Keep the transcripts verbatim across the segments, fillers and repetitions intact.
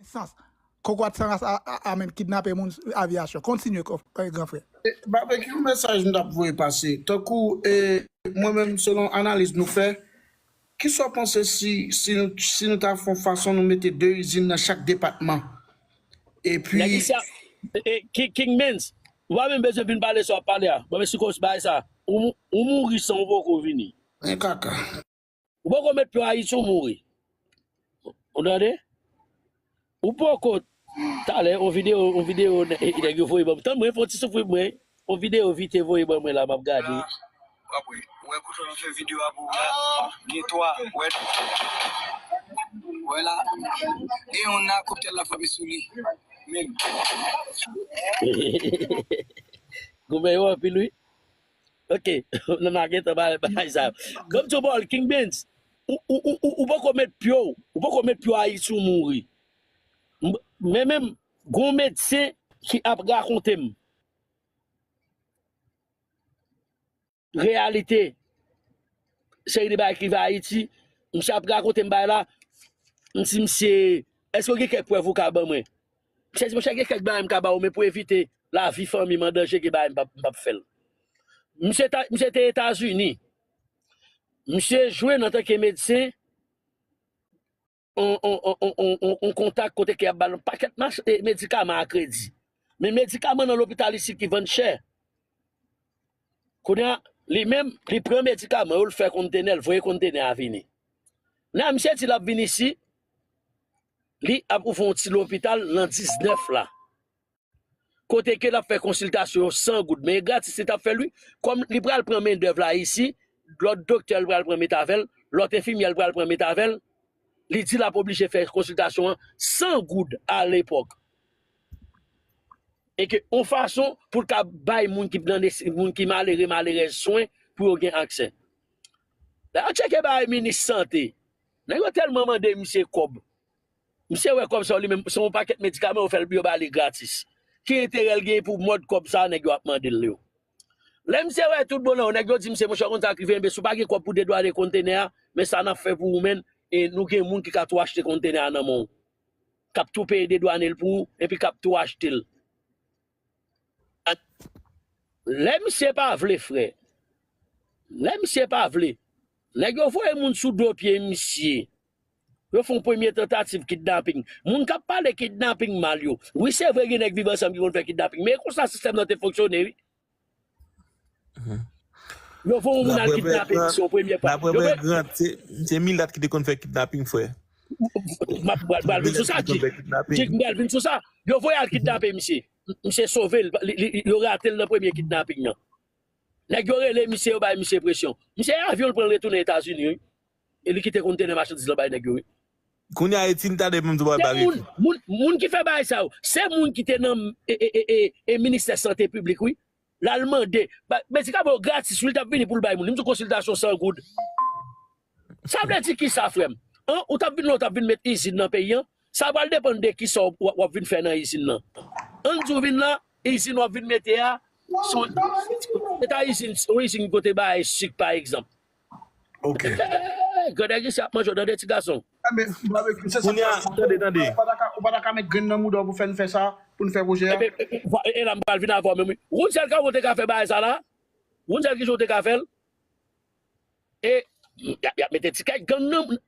sans. Kokorat san ras a, a, a menm kidnape moun avyasyon. Kontinye, gran frè. Barbecue, yon mesaj m t ap voye pase. Tankou, e, mwen menm, selon analiz nou fè, kisa w panse si, si, nou, si nou ta fè yon fason nou mete de izin nan chak depatman? Epi. King Mens, ou pa menm bezwen vin pale sa w ap pale a. Bon, men si kòs bagay sa, ou, ou mouri san ou poko vini. Men kaka. Ou poko met pye w Ayiti, ou mouri. Ou tande? Ou poko. Talè, yon videyo, yon videyo nèg yo voye ban mwen. Tann mwen, fè yon ti soufri pou mwen. Yon videyo vite voye ban mwen la, m ap gade. W ap wè. Ou wè kote w ap fè videyo a pou ou la. Gen twa. Wè. Wè la. Gen yon nan kòptèl la frape sou li. Menm. Goumen yo anpil, wi. Ok, nou nan gentan bagay sa. Kòm tou bòl, King Benz, ou, ou, ou, ou, ou poko met pye w, ou poko met pye w Ayiti, ou mouri. M- Men menm, gon medsen ki ap rakonte m reyalite, seri de bagay ki rive Ayiti, misye ap rakonte m bagay la, m di misye, èske w gen kèk prèv ou ka ban mwen? Misye di, monchè, gen kèk bagay m ka ba ou, men pou evite lavi fanmi m an danje, gen bagay m p ap, m p ap fè l. Misye ta, misye te Etazini. Misye jwenn antanke medsen, on, on, on, on, on, on kontak kote ke y ap ba l yon pakèt mach, e, medikaman a kredi. Men medikaman nan lopital isit ki vann chè. Kounye a, li menm, li pran medikaman yo, l fè kontenè, l voye kontenè a vini. Nan misye di l ap vin isi, li ap ouvri yon ti lopital nan diznèf la. Kote ke l ap fè konsiltasyon yo san goud. Men e gratis li t ap fè l, wi. Kòm li pral pran mendèv la isi, lòt doktè l pral pran met avè l, lòt enfimyè l pral pran met avè l, li di l ap oblije fè konsiltasyon an san goud alepòk. E ke yon fason pou l ka bay moun ki nan nesi- moun ki malere, malerèz swen pou yo gen aksè. Lè yo tcheke bagay minis sante, nèg yo tèlman mande misye kòb. Misye wè kòb sa yo li menm, se yon pakèt medikaman yo fè l, yo ba li gratis. Ki enterè l gen pou mòd kòb sa nèg yo ap mande l yo? Lè misye wè tout bon nan yo, nèg yo di misye, monchè, konn sa k rive, enben, si w pa gen kòb pou dedwane kontenè a, men sa n ap fè pou ou, menn, e nou gen moun ki ka tou achte kontenè a nan men w. K ap tou peye dedwane l pou ou, epi k ap tou achte l. Lè misye pa vle, frè, lè misye pa vle, nèg yo voye moun sou do pye misye. Yo fè yon premye tantativ kidnaping. Moun k ap pale kidnaping mal yo. Wi, se vre, gen nèg Viv Ansanm ki konn fè kidnaping. Men e konsa sistèm nan te fonksyone, wi. Yo voye yon moun al kidnape, se yon premye pa. Yo voye. Se milat ki te konn fè kidnaping, frè. M ap pral vin sou sa, Jik. Jik, m pral vin sou sa. Yo voye al kidnape misye. Misye sove, yo rate l nan premye kidnaping nan. Nèg yo rele misye, yo bay misye presyon. Misye e avyon l pran l retounen Etazini, wi. E li kite kontenè machandiz lan bay nèg yo, wi. Kounye a, e ti n tande pou m di w al bay moun, moun, moun ki fè bagay sa yo, se moun ki te nan e, e, e, e, e ministè sante piblik, wi. L al mande, ba- medikaman yo gratis, wi, l t ap vini pou l bay moun. Li m di w konsiltasyon san goud. Sa vle di kisa, frè m? An, ou t ap vin la, ou t ap vin met izin nan peyi an? Sa pral depann de kisa w, w, w ap vin fè nan izin nan. Ann di w vin la, izin w ap vin mete a, se yon, se ta izin, yon izin kote bagay sik, pa egzanp. Ok. Grandèg isi ap manje w tande ti gason. Ebyen, barbecue, se sa. Kounye a, tande, tande. Ou pa ta ka, ou pa ta ka met grenn nan mouda w pou fè n fè sa, pou n fè pwojè a. Ebyen, e la m pral vin avè w menm, wi. Wounzel, kòman w te ka fè bagay sa la? Wounzel, kijan w te ka fè l? E y ap, y ap mete ti kèk gang nan.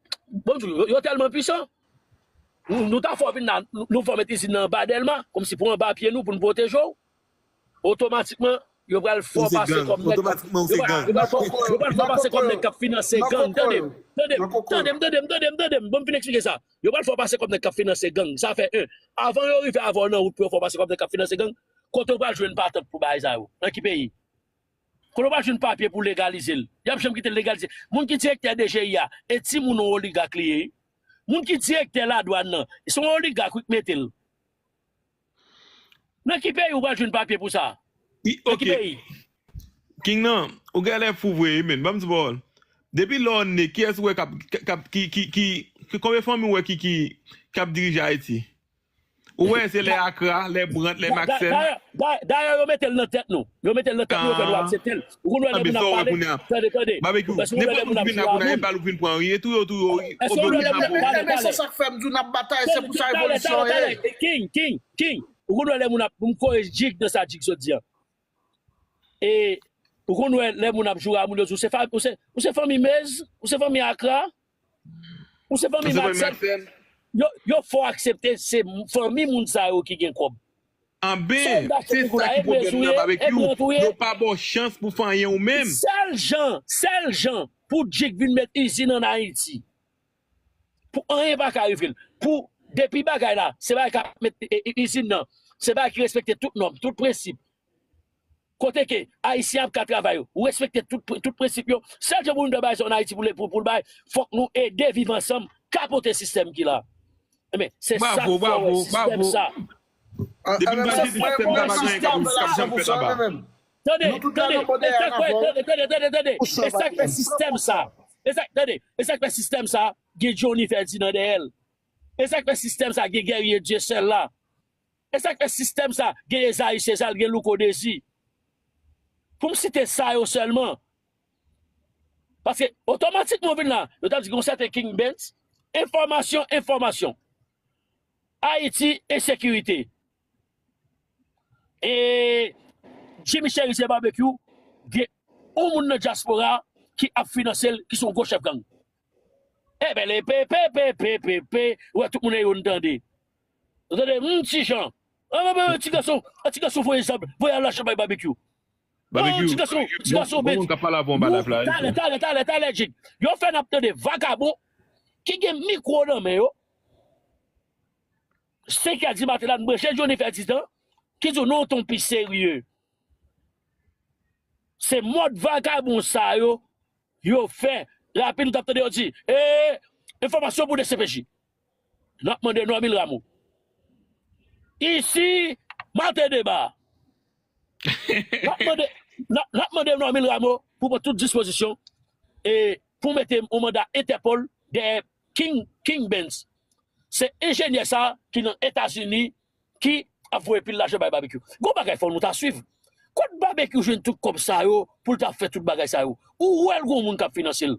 Bon, yo, yo tèlman pwisan. Nou, nou ta fè w vin la, nou, nou fè w met izin nan anba Dèlma, kòmsi pou anba pye nou, pou n pwoteje w. Otomatikman, yo pral fè w pase kòm nèg k ap, yo pral, yo pral, yo pral fè w pase kòm nèg k ap finanse gang. Tande m, tande m, tande m, tande m, tande m, tande m. Bon, m fin eksplike sa. Yo pral fè w pase kòm nèg k ap finanse gang. Sa fè en. Avan yo rive avè w nan wout pou yo fè w pase kòm nèg k ap finanse gang, kote w pral jwenn patant pou bagay sa yo? Nan ki peyi? Kote w pral jwenn papye pou legalize l? Y ap janm kite l legalize. Moun ki direktè D G I a, e timoun yon oligak li ye. Moun ki direktè ladwàn nan, se yon oligak wi k mete l. Nan ki peyi w pral jwenn papye pou sa? Nan ki peyi? King nan, ou genlè fou vre wi, men ban m di pawòl. Depi lè w ne, kiyès ou wè k ap, k ap, ki, ki, ki, ki, konbyen fanmi w wè ki, ki, k ap dirije Ayiti? Ou wè, se lè Akra, lè Brant, lè Maxène. Dayè, yo mete l nan tèt nou. Yo mete l nan tèt nou, yo fè nou aksepte l. Ou konn wè lè moun ap pale. Tande, tande. Babekyou, nenpòt moun vin la kounye a, e bal ou vin pran, e touye w, touye w. Men se sa k fè m di w n ap batay, se pou sa evolisyon ye. King, King, King. Ou konn wè lè moun ap, m kore Jig nan sa Jig sot di an. E ou konn wè lè moun ap joure a moun yo di w se fanmi Mez, ou se fanmi Akra, ou se fanmi Maxène. Yo, yo fè w aksepte se fanmi moun sa yo ki gen kòb. Anben, se sa ki pwoblèm nan, Babekyou. Yo pa ba w chans pou fè anyen ou menm. Sèl jan, sèl jan pou Jig vin met izin ann Ayiti, pou anyen pa ka rive l. Pou, depi bagay la, se bagay k ap met izin nan, se bagay ki respekte tout nòm, tout prensip. Kote ke Ayisyen ap ka travay, ou respekte tout, tout prensip yo. Sèl jan pou nou bay sa ann Ayiti pou, pou, pou l bay, fòk nou ede Viv Ansanm kapote sistèm ki la. Enben, se sa k fè w wè sistèm sa. Depi m pa jedi sistèm sa pa gen kòb, kòb janm fèt anba. Tande, tande, e sa k fè, tande, tande, tande, tande, e sa k fè sistèm sa. E sa, tande, e sa k fè sistèm sa gen Johnny Ferdinand dèyè l. E sa k fè sistèm sa gen Guerrier Dieuseul la. E sa k fè sistèm sa gen Esaü Cesar, gen Louko Désir. Pou m site sa yo sèlman. Paske otomatikman w vin la, yo t ap di gen yon sèten King Benz, enfòmasyon, enfòmasyon. Ayiti, ensekirite. E Jimmy Chérizier Barbecue, gen yon moun nan dyaspora ki ap finanse l, ki se yon gwo chèf gang. Ebyen, le pe, pe, pe, pe, pe, pe, ou wè tout moun e yo n tande. Ou tande, hmm, ti jan. An, an, an, ti gason, an, ti gason voye zam, voye al lajan bay Barbecue. An, ti gason, ti gason, bon, bon, bon, kap pale avè yon balaf la. Talè, talè, talè, talè, Jig. Yo fè n ap tande vagabon ki gen mikwo nan men yo. Senk è di maten la, n branche Johnny Ferdinand, ki di w non, ton pi serye. Se mòd vagabon sa yo, yo fè. Rapid, nou t ap tande yo di, e, enfòmasyon pou D C P J. N ap mande Normil Rameau. Isi, Martin Debat. N ap mande, n ap, n ap mande Normil Rameau pou pran tout dispozisyon e pou mete yon manda Entèpòl dèyè King, King Benz. Se enjenyè sa ki nan Etazini ki ap voye pil lajan bay Barbecue. Gon bagay fò nou ta swiv. Kot Barbecue jwenn tout kòb sa yo pou l ta fè tout bagay sa yo? Ou wè l gon moun k ap finanse l?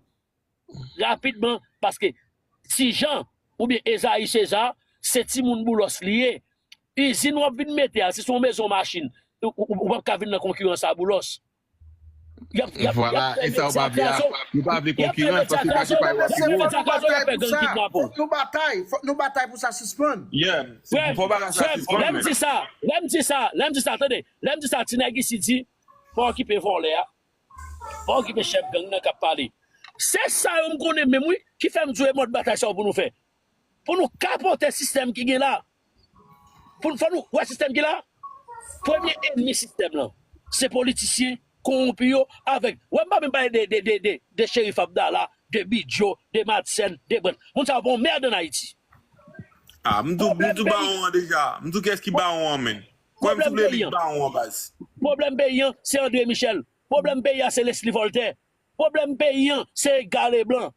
Rapidman, paske Ti Jan oubyen Esaü Cesar, se timoun Boulos li ye. Izin w ap vin mete a, si se yon mezon machin, ou, ou, ou p ap ka vin nan konkirans a Boulos. Y ap, y ap, y ap fè medya kraze. Y ap fè medya kraze, y ap fè medya kraze, y ap fè gang kidnape w. Fòk nou batay, fòk nou batay pou sa sispann. Yeah, fò bagay sa sispann. Lè m di sa, lè m di sa, lè m di sa, tande, lè m di sa, ti nèg isi di, pa okipe vòlè a, pa okipe chèf gang nan k ap pale. Se sa yo m konnen menm wi, ki fè m di w e mòd batay sa yo pou nou fè. Pou nou kapote sistèm ki gen la. Pou n fè nou wè sistèm ki la. Premye ènmi sistèm lan, se politisyen kowonpi yo avèk, wè m pa menm pale de, de, de, de, de Cherif Abdallah, de Bidjo, de Madsen, de Brant. Moun sa yo pa yon mèd ann Ayiti. Ah, m tou, m tou bawon an deja. M tou kiyès ki bawon an menm. Kwè m si w vle li bawon an baz. Pwoblèm peyi an, se André Michel. Pwoblèm peyi a, se Leslie Voltaire. Pwoblèm peyi an, se Edgar Leblanc.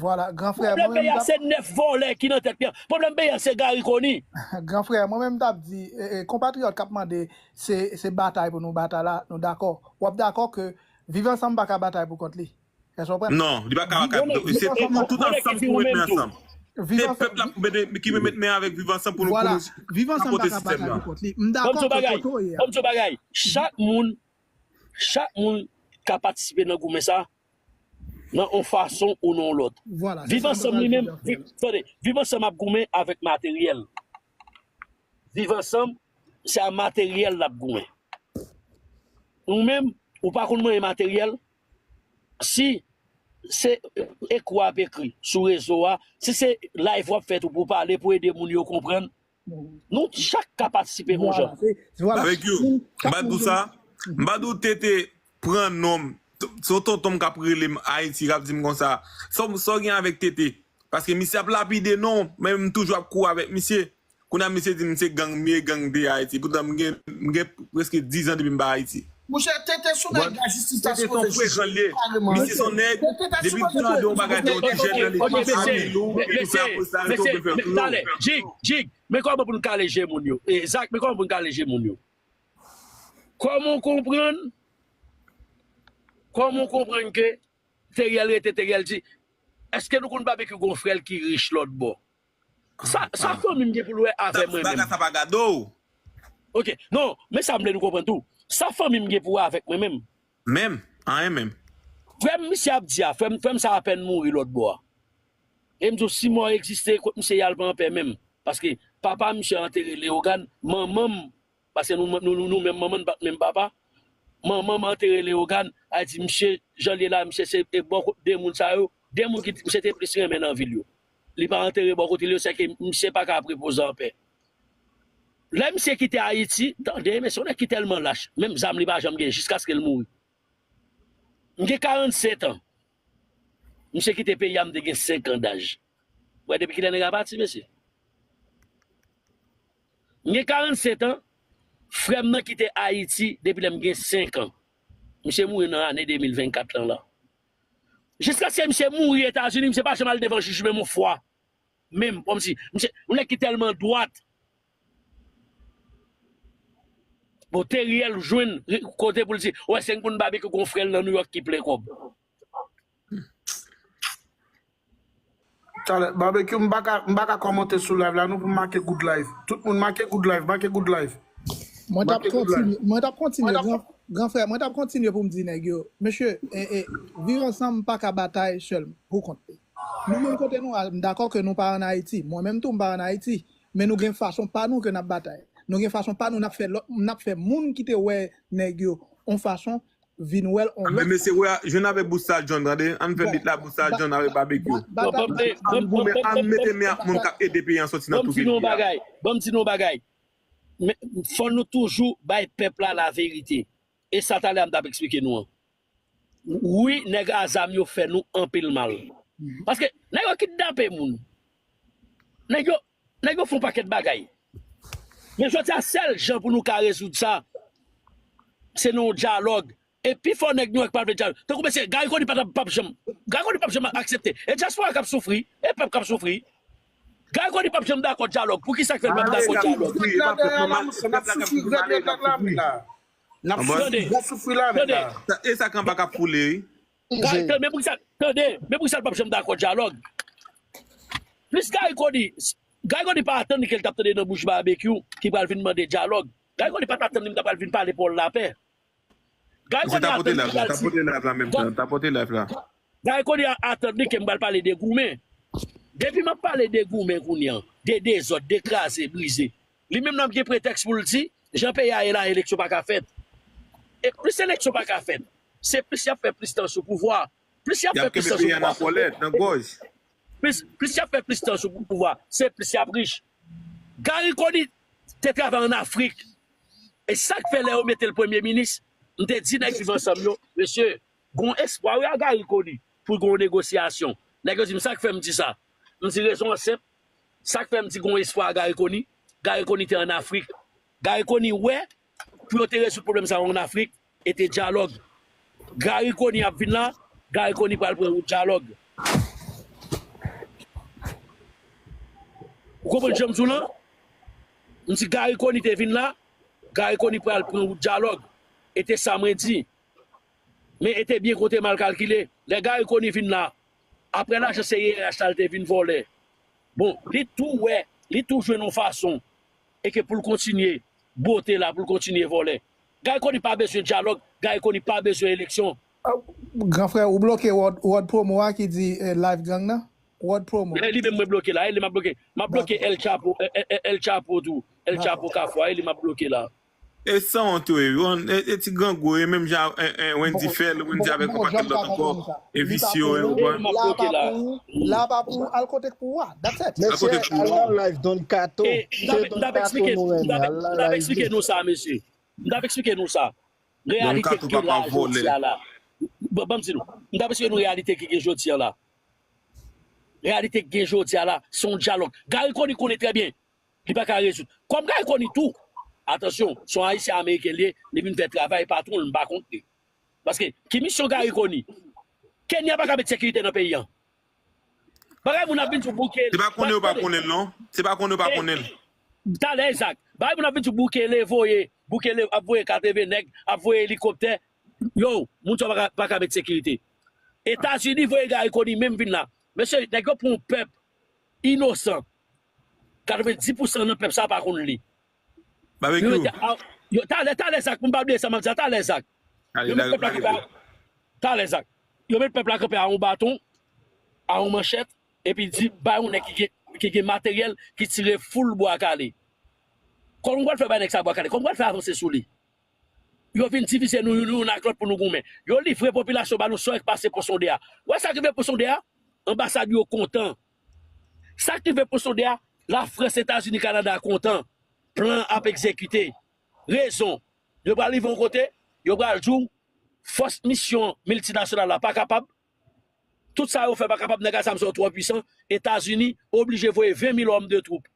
Vwala, gran frè, mwen menm m t ap... Pwoblèm peyi a se nèf vòlè ki nan tèt li an. Pwoblèm peyi a se Gary Conille. Gran frè, mwen menm m t ap di, e, e, konpatriyòt k ap mande, se, se batay pou nou batay la, nou dakò. W ap dakò ke Viv Ansanm pa ka batay pou kont li. Èske w konprann? Non, li pa ka, se tout, tout ansanm ki pou met men ansanm. Se pèp la pou mete, ki pou met men avèk Viv Ansanm pou nou, pou nou kapote sistèm nan. M dakò ke kote w ye a. Ban m di w bagay, chak moun, chak moun ka patisipe nan goumen sa, nan yon fason ou nan yon lòt. Viv Ansanm li menm, tande, Viv Ansanm ap goumen avèk materyèl. Viv Ansanm, se a materyèl l ap goumen. Ou menm, ou pa konn manyen materyèl, si se ekou w ap ekri sou rezo a, si se live w ap fè tou pou w pale, pou ede moun yo konprann, nou chak ka patisipe yon jan. Avèk yo, m pa di w sa, m pa di w Tete pran non m, se yon tonton m k ap rele m Ayiti, k ap di m konsa, sa w, sa w gen avèk Tete? Paske misye ap lapide non w, men m toujou ap kouri avèk misye. Kounye a misye di m se gang m ye, gang de Ayiti. Poutan m gen, m gen prèske diz an depi m pa Ayiti. Monchè, tete sou nèg lajistis ta sipoze jije kareman. Misye se yon nèg, depi w tande yon bagay de yon ti jèn nan legliz, anpil ou, epi w fè apoz la, yo tonbe fè yo. Talè, Jig, Jig, men kòman pou n kale je moun yo? E, Zak, men kòman pou n kale je moun yo? Kòman w konprann? Kòman w konprann ke Teriel rete, Teriel di, èske nou konn Babekyou gon frè l ki rich lòt bò? Sa, sa fanmi m gen pou l wè avè mwen menm. Bagay sa pa gade w. Ok, non, men sa m vle nou konprann tou. Sa fanmi m gen pou wè avèk mwen menm. Menm, anyen menm. Frè m, misye ap di a, frè m, frè m sa apèn mouri lòt bò a. E m di w, si mò egziste, kot misye ye a l pa anpè menm. Paske papa misye antere Leyogàn, manman m, paske nou, nou, nou, nou menm manman, n pa t menm papa. Manman m antere Leyogàn, a di misye, jan l ye la, misye se e bò kot de moun sa yo, de moun ki misye te plis renmen nan vi l yo. Li pa antere bò kote l yo, sèke misye pa ka ap repoze anpè. Lè misye kite Ayiti, tande, men se yon nèg ki tèlman lach, menm zam li pa janm gen jiskaske l mouri. M gen karannsèt an. Misye kite peyi a, m te gen senk an daj. Ou wè depi kilè nèg la pati, mesye? M gen karannsèt an, frè m nan kite Ayiti depi lè m gen senk an. Misye mouri nan ane de mil vennkat lan la. Jiskaske misye mouri Etazini, misye pa janm al devan jij menm yon fwa. Menm, kòmsi, misye, yon nèg ki tèlman dwat. Bon, Teriel jwenn kote pou l di, wè, se yon moun Babekyou gon frè l nan Nouyòk ki plen kòb. Talè, Babekyou, m pa ka, m pa ka kòmante sou live la, non, pou m make good life. Tout moun make good life, make good life. Mwen t ap kontinye, mwen t ap kontinye, gran, gran frè, mwen t ap kontinye pou m di nèg yo, mesye, e, e, viv ansanm pa ka batay sèl pou kont li. Nou menm kote nou a, m dakò ke nou pa ann Ayiti. Mwen menm tou, m pa ann Ayiti. Men nou gen fason pa nou ke n ap batay. Nou gen fason pa nou n ap fè lòt, n ap fè moun ki te wè nèg yo on fason vin wè l on lòt. Men mesye, wè, jwenn avèk Bousta John, tande, ann fè lit la, Bousta John avèk Babekyou. Ann goumen, ann mete men ak moun k ap ede peyi a sòti nan twouke li a. Ban m di nou yon bagay. Men, fò nou toujou bay pèp la laverite. E sa talè a m t ap eksplike nou an. Wi, nèg a zam yo fè nou anpil mal. Paske nèg yo kidnape moun. Nèg yo, nèg yo fè yon pakèt bagay. Men jodi a, sèl jan pou nou ka rezoud sa, se nan yon dyalòg. E pifò nèg nou wè k pa vle dyalòg. Tankou mesye, Garry Conille pa t ap, p ap janm, Garry Conille p ap janm aksepte. E dyaspora k ap soufri, e pèp k ap soufri. Garry Conille p ap janm dakò dyalòg. Poukisa k fè l p ap dakò dyalòg? N ap soufri, rèd, rèd, rèd la, men la. N ap soufri, gwo soufri la, men la. E sa k anba k ap koule, wi. Tande, men poukisa l p ap janm dakò dyalòg? Plis Garry Conille, Garry Conille pa atann li ke l t ap tande nan bouch Babekyou ki pral vin mande dyalòg. Garry Conille pa t atann li, m ta pral vin pale pawòl lapè. Garry Conille atann li, m pral di. Garry Conille atann li ke m pral pale de goumen. Depi m ap pale de goumen kounye a, de dezòd, de kraze, brize, li menm l ap gen pretèks pou l di, jan peyi a ye la, eleksyon pa ka fèt. E plis eleksyon pa ka fèt, se plis y ap fè plis tan sou pouvwa. Plis y ap fè plis tan sou pouvwa. Plis, plis y ap fè plis tan sou pouvwa, se plis y ap rich. Garry Conille te travay ann Afrik. E sa k fè lè yo mete l premye minis, m te di nèg Viv Ansanm yo, mesye, gon espwa wi a Garry Conille pou gon negosyasyon. Nèg yo di m sa k fè m di sa. M di rezon an senp. Sa k fè m di gon espwa a Garry Conille, Garry Conille te ann Afrik. Garry Conille wè, pou yo te rezoud pwoblèm sa yo ann Afrik, e te dyalòg. Garry Conille ap vin la, Garry Conille pral pran wout dyalòg. Ou konprann jan m di w lan? M di Garry Conille te vin la, Garry Conille pral pran wout dyalòg. E te sa mwen di. Men e te byen konte mal kalkile. Lè Garry Conille vin la, aprè lajan C I R H la, l te vin vòlè. Bon, li tou wè, li tou jwenn yon fason, e ke pou l kontinye bwote la, pou l kontinye vòlè. Garry Conille pa bezwen dyalòg, Garry Conille pa bezwen eleksyon. Gran frè, ou bloke wòd, wòd pwomo a ki di eh, Live Gang nan? Wòd pwomo. E li menm mwen bloke la, e li m ap bloke. M ap bloke El Chapo, eh, eh, eh, El Chapo tou. El Chapo Kafou a, e li m ap bloke la. E sanwont yo ye, bon, e, e ti grangou yo ye, menm jan eh, eh, Wendy fè l, Wendy avèk yon pakèt lòt ankò, e visye yo ye, ou konprann? La pa pou, la pa pou, al kote k pou w a, that's it. Al kote k pou w a. Live Don Kato, se Don Kato nou renmen, al la live. M t ap eksplike nou sa, mesye. M t ap eksplike nou sa. Reyalite ki gen la jodi a la. Ban m di nou. M t ap eksplike nou reyalite ki gen jodi a la. Reyalite ki gen jodi a la, se yon dyalòg. Garry Conille konnen trè byen. Li pa ka rezoud. Kòm Garry Conille tou, Atansyon, se yon Ayisyen ameriken li ye, li vin fè travay patwon l, m pa kont li. Paske, ki misyon Garry Conille? Kenya pa ka met sekirite nan peyi a. Bagay moun ap vin sou Bukele. Se pa konnen yo pa konnen l, non. Se pa konnen yo pa konnen l. Talè, Zak. Bagay moun ap vin sou Bukele voye. Bukele ap voye katreven nèg, ap voye elikoptè. Yo, moun sa pa ka, pa ka met sekirite. Etazini voye Garry Conille menm vin la. Mesye, nèg yo pran yon pèp inosan. Katrevenndis pousan nan pèp sa pa konn li. Yo Babekyou. Mete a, yo, talè, talè, Zak, pou m pa bliye sa, m ap di a, talè, Zak. Yo met pèp la kanpe a, talè, Zak. Yo met pèp la kanpe a yon baton, a yon manchèt, epi di, ba yon nèg ki gen, ki gen materyèl, ki tire foul bwa kale. Kòman w pral fè bay nèg sa bwa kale? Kòman w pral fè avanse sou li? Yo vin divize nou youn, youn ak lòt pou nou goumen. Yo livre popilasyon ba nou sa k pase Pon Sonde a. Ou wè sa k rive Pon Sonde a? Anbasad yo kontan. Sa k rive Pon Sonde a, Lafrans, Etazini, Kanada kontan. Plan ap egzekite. Rezon, yo pral rive yon kote, yo pral di w, fòs misyon miltinasyonal la pa kapab. Tout sa yo fè pa kapab, nèg a zam sa yo twò pwisan. Etazini oblije voye ven mil òm de twoup.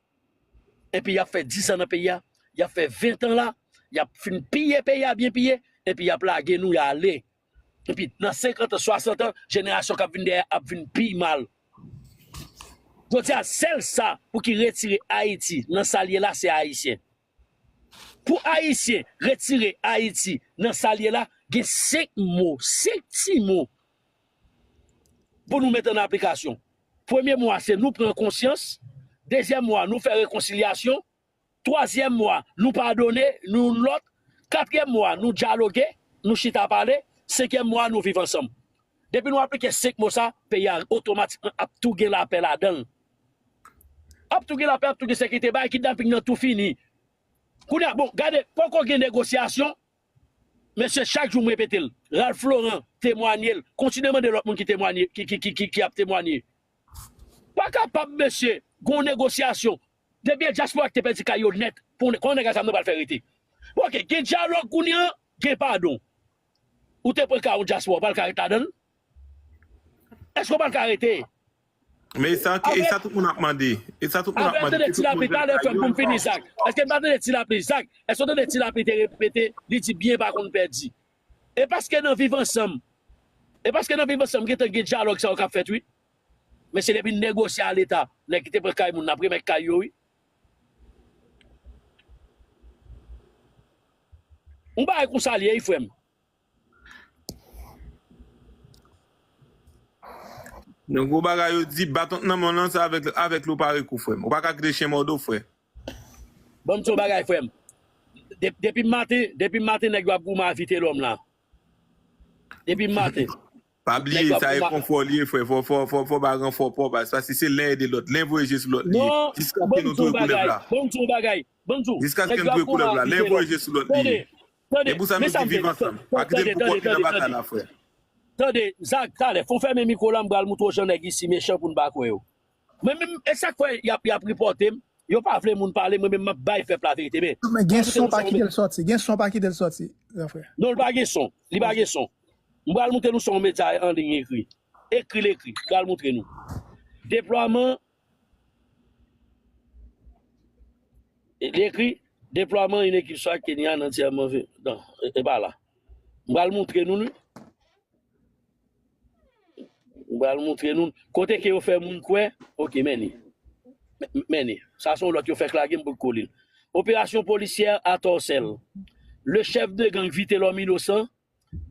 Epi y ap fè dis an nan peyi a, y ap fè ven tan la, y ap fin piye peyi a byen piye, epi y ap lage nou y ale. Epi nan senkant an, swasant an, jenerasyon k ap vin dèyè ap vin pi mal. Jodi a, sèl sa pou ki retire Ayiti nan sa l ye la, se Ayisyen. Pou Ayisyen retire Ayiti nan sa l ye la, gen senk mo, senk ti mo pou nou mete an aplikasyon. Premye mo a, se nou pran konsyans. Dezyèm mo a, nou fè rekonsilyasyon. Twazyèm mo a, nou padone nou youn lòt. Katriyèm mo a, nou dyaloge, nou chita pale. Senkyèm mo a, nou viv ansanm. Depi nou aplike senk mo sa, peyi a otomatikman ap tou gen lapè ladan l. Ap tou gen lapè, ap tou gen sekirite, bagay kidnaping nan tou fini. Kounye a, bon, gade, poko gen negosyasyon. Mesye, chak jou m repete l. Ralph Laurent temwanye l. Kontinye mande lòt moun ki temwanye, ki, ki, ki, ki, ki ap temwanye. Pa kapab, mesye, gon negosyasyon. Depi e dyaspora ki te pèdi kay yo nèt, pou konnen nèg a zam nan pral fè rete. Bon, oke, gen dyalòg kounye a, gen padon. Ou te pran kay yon dyaspora, ou pral ka ret ladan l? Èske w pral ka rete? Men e sa, e sa tout moun ap mande. E sa tout moun ap mande. Apre tande Ti Lapli, talè frè m, pou m fini, Zak. Èske m pa tande Ti Lapli? Zak, èske w tande Ti Lapli te repete, li di byen pa konn pèdi. E paske nan Viv Ansanm, e paske nan Viv Ansanm, gentan gen dyalòg sa yo k ap fèt, wi. Men se depi n negosye a Leta, nèg ki te pran kay moun, n ap remèt kay yo, wi. Yon bagay konsa l ye, wi, frè m. Yon gwo bagay yo di, baton nan men w lan, se avèk, avèk li w pare kou, frè m. Ou pa ka kite chen mòde w, frè. Ban m di w bagay, frè m. De-, depi maten, depi maten, nèg yo ap goumen a Vitelhomme la. Depi maten. Pa bliye, sa e konfò li ye, frè. Fò, fò, fò, fò ba ranfò pa w, paske se len ede lòt, len voye je sou lòt li ye. Non, jiskaske nou touye koulèv la. Ban m di w bagay, ban m di w bagay. Ban m di w. Jiskaske nou touye koulèv la, len voye je sou lòt li ye. Tande, tande, e pou sa nou di viv ansanm. Pa kite n pwokipasyon nan batay la, frè. Tande, Zak, talè, fò w fèmen mikwo la, m pral moutre w jan nèg isi mechan pou n pa kwè yo. Mwen menm, e sa k fè y ap, y ap ripòte m, yo pa vle moun pale, mwen menm m ap bay pèp la verite. Men, men gen son, pa kite l sòti, gen son, pa kite l sòti, gran frè. Non, li pa gen son, li pa gen son. M pral moutre nou son medya an liy ekri. Ekri l ekri, m pral moutre nou. Deplwaman, li ekri, deplwaman yon ekip swa Kenya nan tièman ve-, non, e, e pa la. M pral moutre nou li. M pral moutre nou. Kote ke yo fè moun kwè, oke, men li. Men, men li. Sa se yon lòt yo fèk lage, m poko li l. Opération policière à Torcelles. Le chef de gang Vitelhomme Innocent,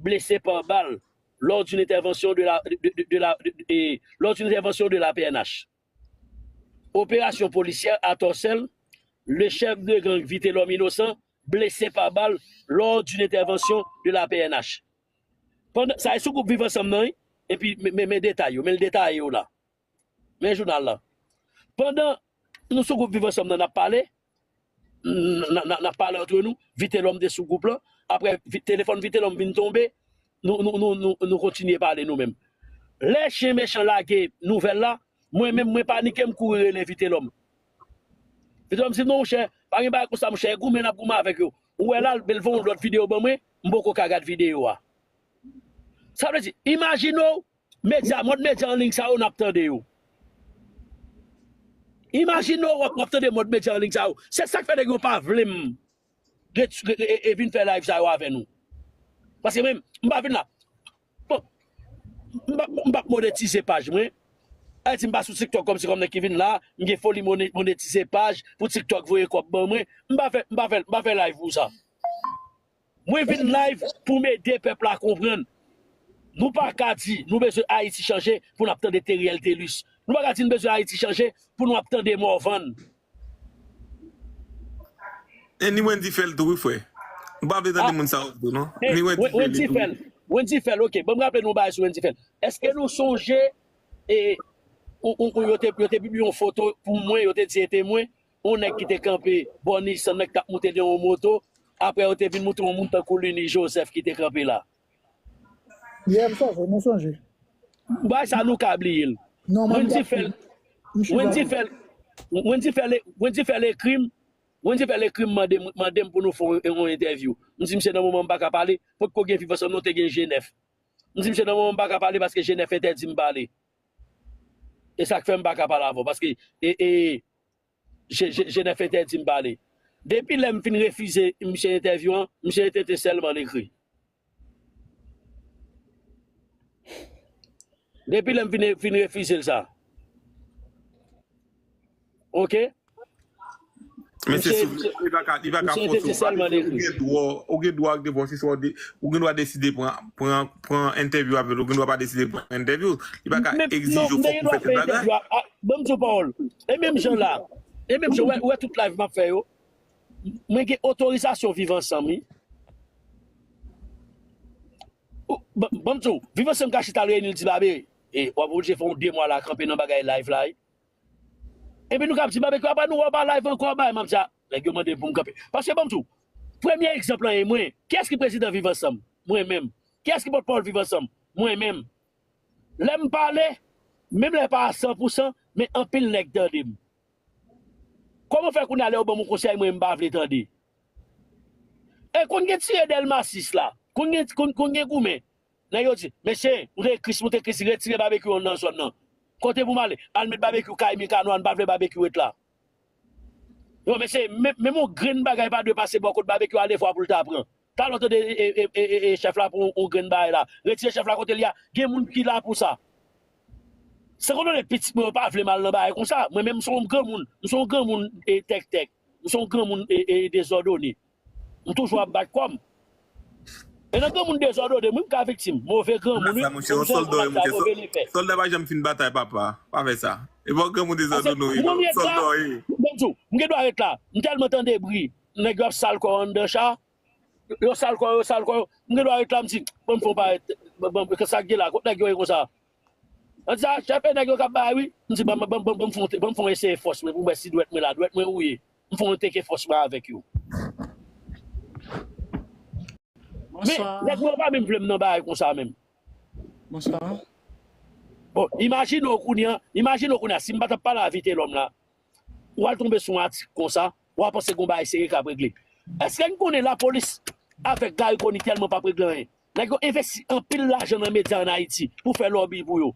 blessé par balle lors d'une intervention de la, de, de, de la, de, de, lors d'une intervention de la P N H. Opération policière à Torcelles, le chef de gang Vitelhomme Innocent, blessé par balle lors d'une intervention de la P N H. Pandan, sa e sou gwoup Viv Ansanm nan, wi. Epi, men, men, men detay yo, men l detaye yo la. Men jounal la. Pandan nou sou gwoup Viv Ansanm nan, n ap pale, n, n, n, n ap pale antre nou, Vitelhomme te sou gwoup lan. Apre, vi-, telefòn Vitelhomme vin tonbe, nou, nou, nou, nou, nou kontinye pale nou menm. Lè chen mechan lage nouvèl la, mwen menm, mwen panike, m kouri rele Vitelhomme. Vitelhomme di, "Non, monchè, pa gen bagay konsa, monchè, e goumen n ap goumen avèk yo." Ou wè la, l voye yon lòt videyo ban mwen, m poko ka gad videyo a. Sa vle di, imajine w, medya, mòd medya an liy sa yo, n ap tande yo. Imajine w, w ap, w ap tande mòd medya an liy sa yo. Se sa k fè nèg yo pa vle m. ret- re- e- e vin fè live sa yo avè nou. Paske mwen, m pa vin la. Bon, m pa- m p ap monetize paj mwen. Ayiti, m pa sou TikTok kòmsi kòm nèg ki vin la, m gen foli mone- monetize paj pou TikTok voye kòb ban mwen. M pa fè, m pa fè, m pa fè live pou sa. Mwen vin live pou m ede pèp la konprann. Nou pa ka di nou bezwen Ayiti chanje pou n ap tande Teriel Telus. Nou pa ka di nou bezwen Ayiti chanje pou nou ap tande Morvan. E ni Wendy fè l tou, wi, frè. M pa vle tande moun sa yo tou, non. Ni Wendy fè l tou. Wendy fè l, ok. Ban m raple nou bagay sou Wendy fè l. Èske nou sonje, e, ou, ou, ou, yo te, yo te pibliye yon foto pou mwen, yo te di e te mwen, yon nèg ki te kanpe bò Nissan, nèg k ap moute de yon moto, apre yo te vin moutre yon moun tankou Lunie Joseph ki te kanpe la. Yeah, m sonje, nou sonje. Bagay sa nou ka bliye l. Non, mwen Wendy fè l, Wendy fè l, Wendy fè l, Wendy fè l ekri m, Wendy fè l ekri m mande m, mande m pou nou fè yon, yon entèvyou. M di misye nan moman m pa ka pale, potko gen Viv Ansanm non te gen G nèf. M di misye nan moman m pa ka pale paske G nèf entèdi m pale. E sa k fè m pa ka pale avè w paske e, e, G nèf entèdi m pale. Depi lè m fin refize misye entèvyou an, misye rete sèlman l ekri. Depi lè m fin, fin refize l sa. Ok? Men se sou li pa ka, li pa ka fòse w pale. Ou gen dwa, ou gen dwa ak devwa, se swa ou gen dwa deside pran, pran, pran entèvyou avè l, ou gen dwa pa deside pran entèvyou. Li pa ka egzije w fòk ou fè tèl bagay. Ban m di w pawòl. E menm jan la, e menm jan, ou wè tout live m ap fè yo, mwen gen otorizasyon Viv Ansanm, wi. Ban m di w, Viv Ansanm ka chita l reyini l di Babe, e w ap oblije fè yon de mwa la kanpe nan bagay live la, wi. Epi nou k ap di Babekyou, apre nou wè w pa live ankò, bay, m ap di a, nèg yo mande m pou m kanpe. Paske ban m di w, premye egzanp lan e mwen. Kiyès ki prezidan Viv Ansanm? Mwen menm. Kiyès ki pòtpawòl Viv Ansanm? Mwen menm. Lè m pale, menm lè pa a san pou san, men anpil nèg tande m. Kòman fè kounye a lè yo ban m yon konsèy mwen m pa vle tande? E konn gen tire Dèlma sis la, konn gen, konn, konn gen goumen. Nèg yo di, mesye, moute Kris, moute Kris, retire Babekyou nan zòn nan. Kote pou m ale? Al met Babekyou kay Mikano a, n pa vle Babekyou ret la. Yo, mesye, menm yon grenn bagay pa dwe pase bò kot Babekyou ale fwa pou l ta pran. Talè w tande e, e, e, e, e chèf la pran yon grenn bagay la. Retire chèf la kote l ye a. Gen moun ki la pou sa. San konnen pitit mwen yo pa vle m al nan bagay konsa. Mwen menm, m se yon granmoun. M se yon granmoun e tèktèk. M se yon granmoun e, e dezòdone. M toujou ap bat kò m. E nan granmoun dezòdone, mwen m ka viktim. Move granmoun, wi. Monchè, yon sòlda w ye, monchè. Sòlda pa janm fin batay, papa. Pa fè sa. E pa granmoun dezòdone w ye, non. Sòlda w ye. Ban m di w, m gen dwa ret la. M tèlman tande bri. Nèg yo ap sal kò yo anndan cha. Yo sal kò yo, sal kò yo. M gen dwa ret la, m di, ban m fè yon parèt, ban m, sa k gen la, kot nèg yo ye konsa? An di sa, chèf, e nèg yo k ap bay, wi. M di, ban m, ban m, ban m, ban m fè yon, ban m fè yon eseye fòs mwen pou m wè si dwèt mwen la, dwèt mwen wouye. M fè yon teke fòs mwen avèk yo. Men, nèg mwen yo pa menm vle m nan bagay konsa menm. Bonswa. Bon, imajine w kounye a, imajine w kounye a, si m pa t ap pale a Vitelhomme la, w al tonbe sou yon atik konsa, w a panse gon bagay serye k ap regle. Èske n konnen lapolis avèk Garry Conille tèlman p ap regle anyen? Nèg yo envesti anpil lajan nan medya ann Ayiti pou fè lòbi pou yo.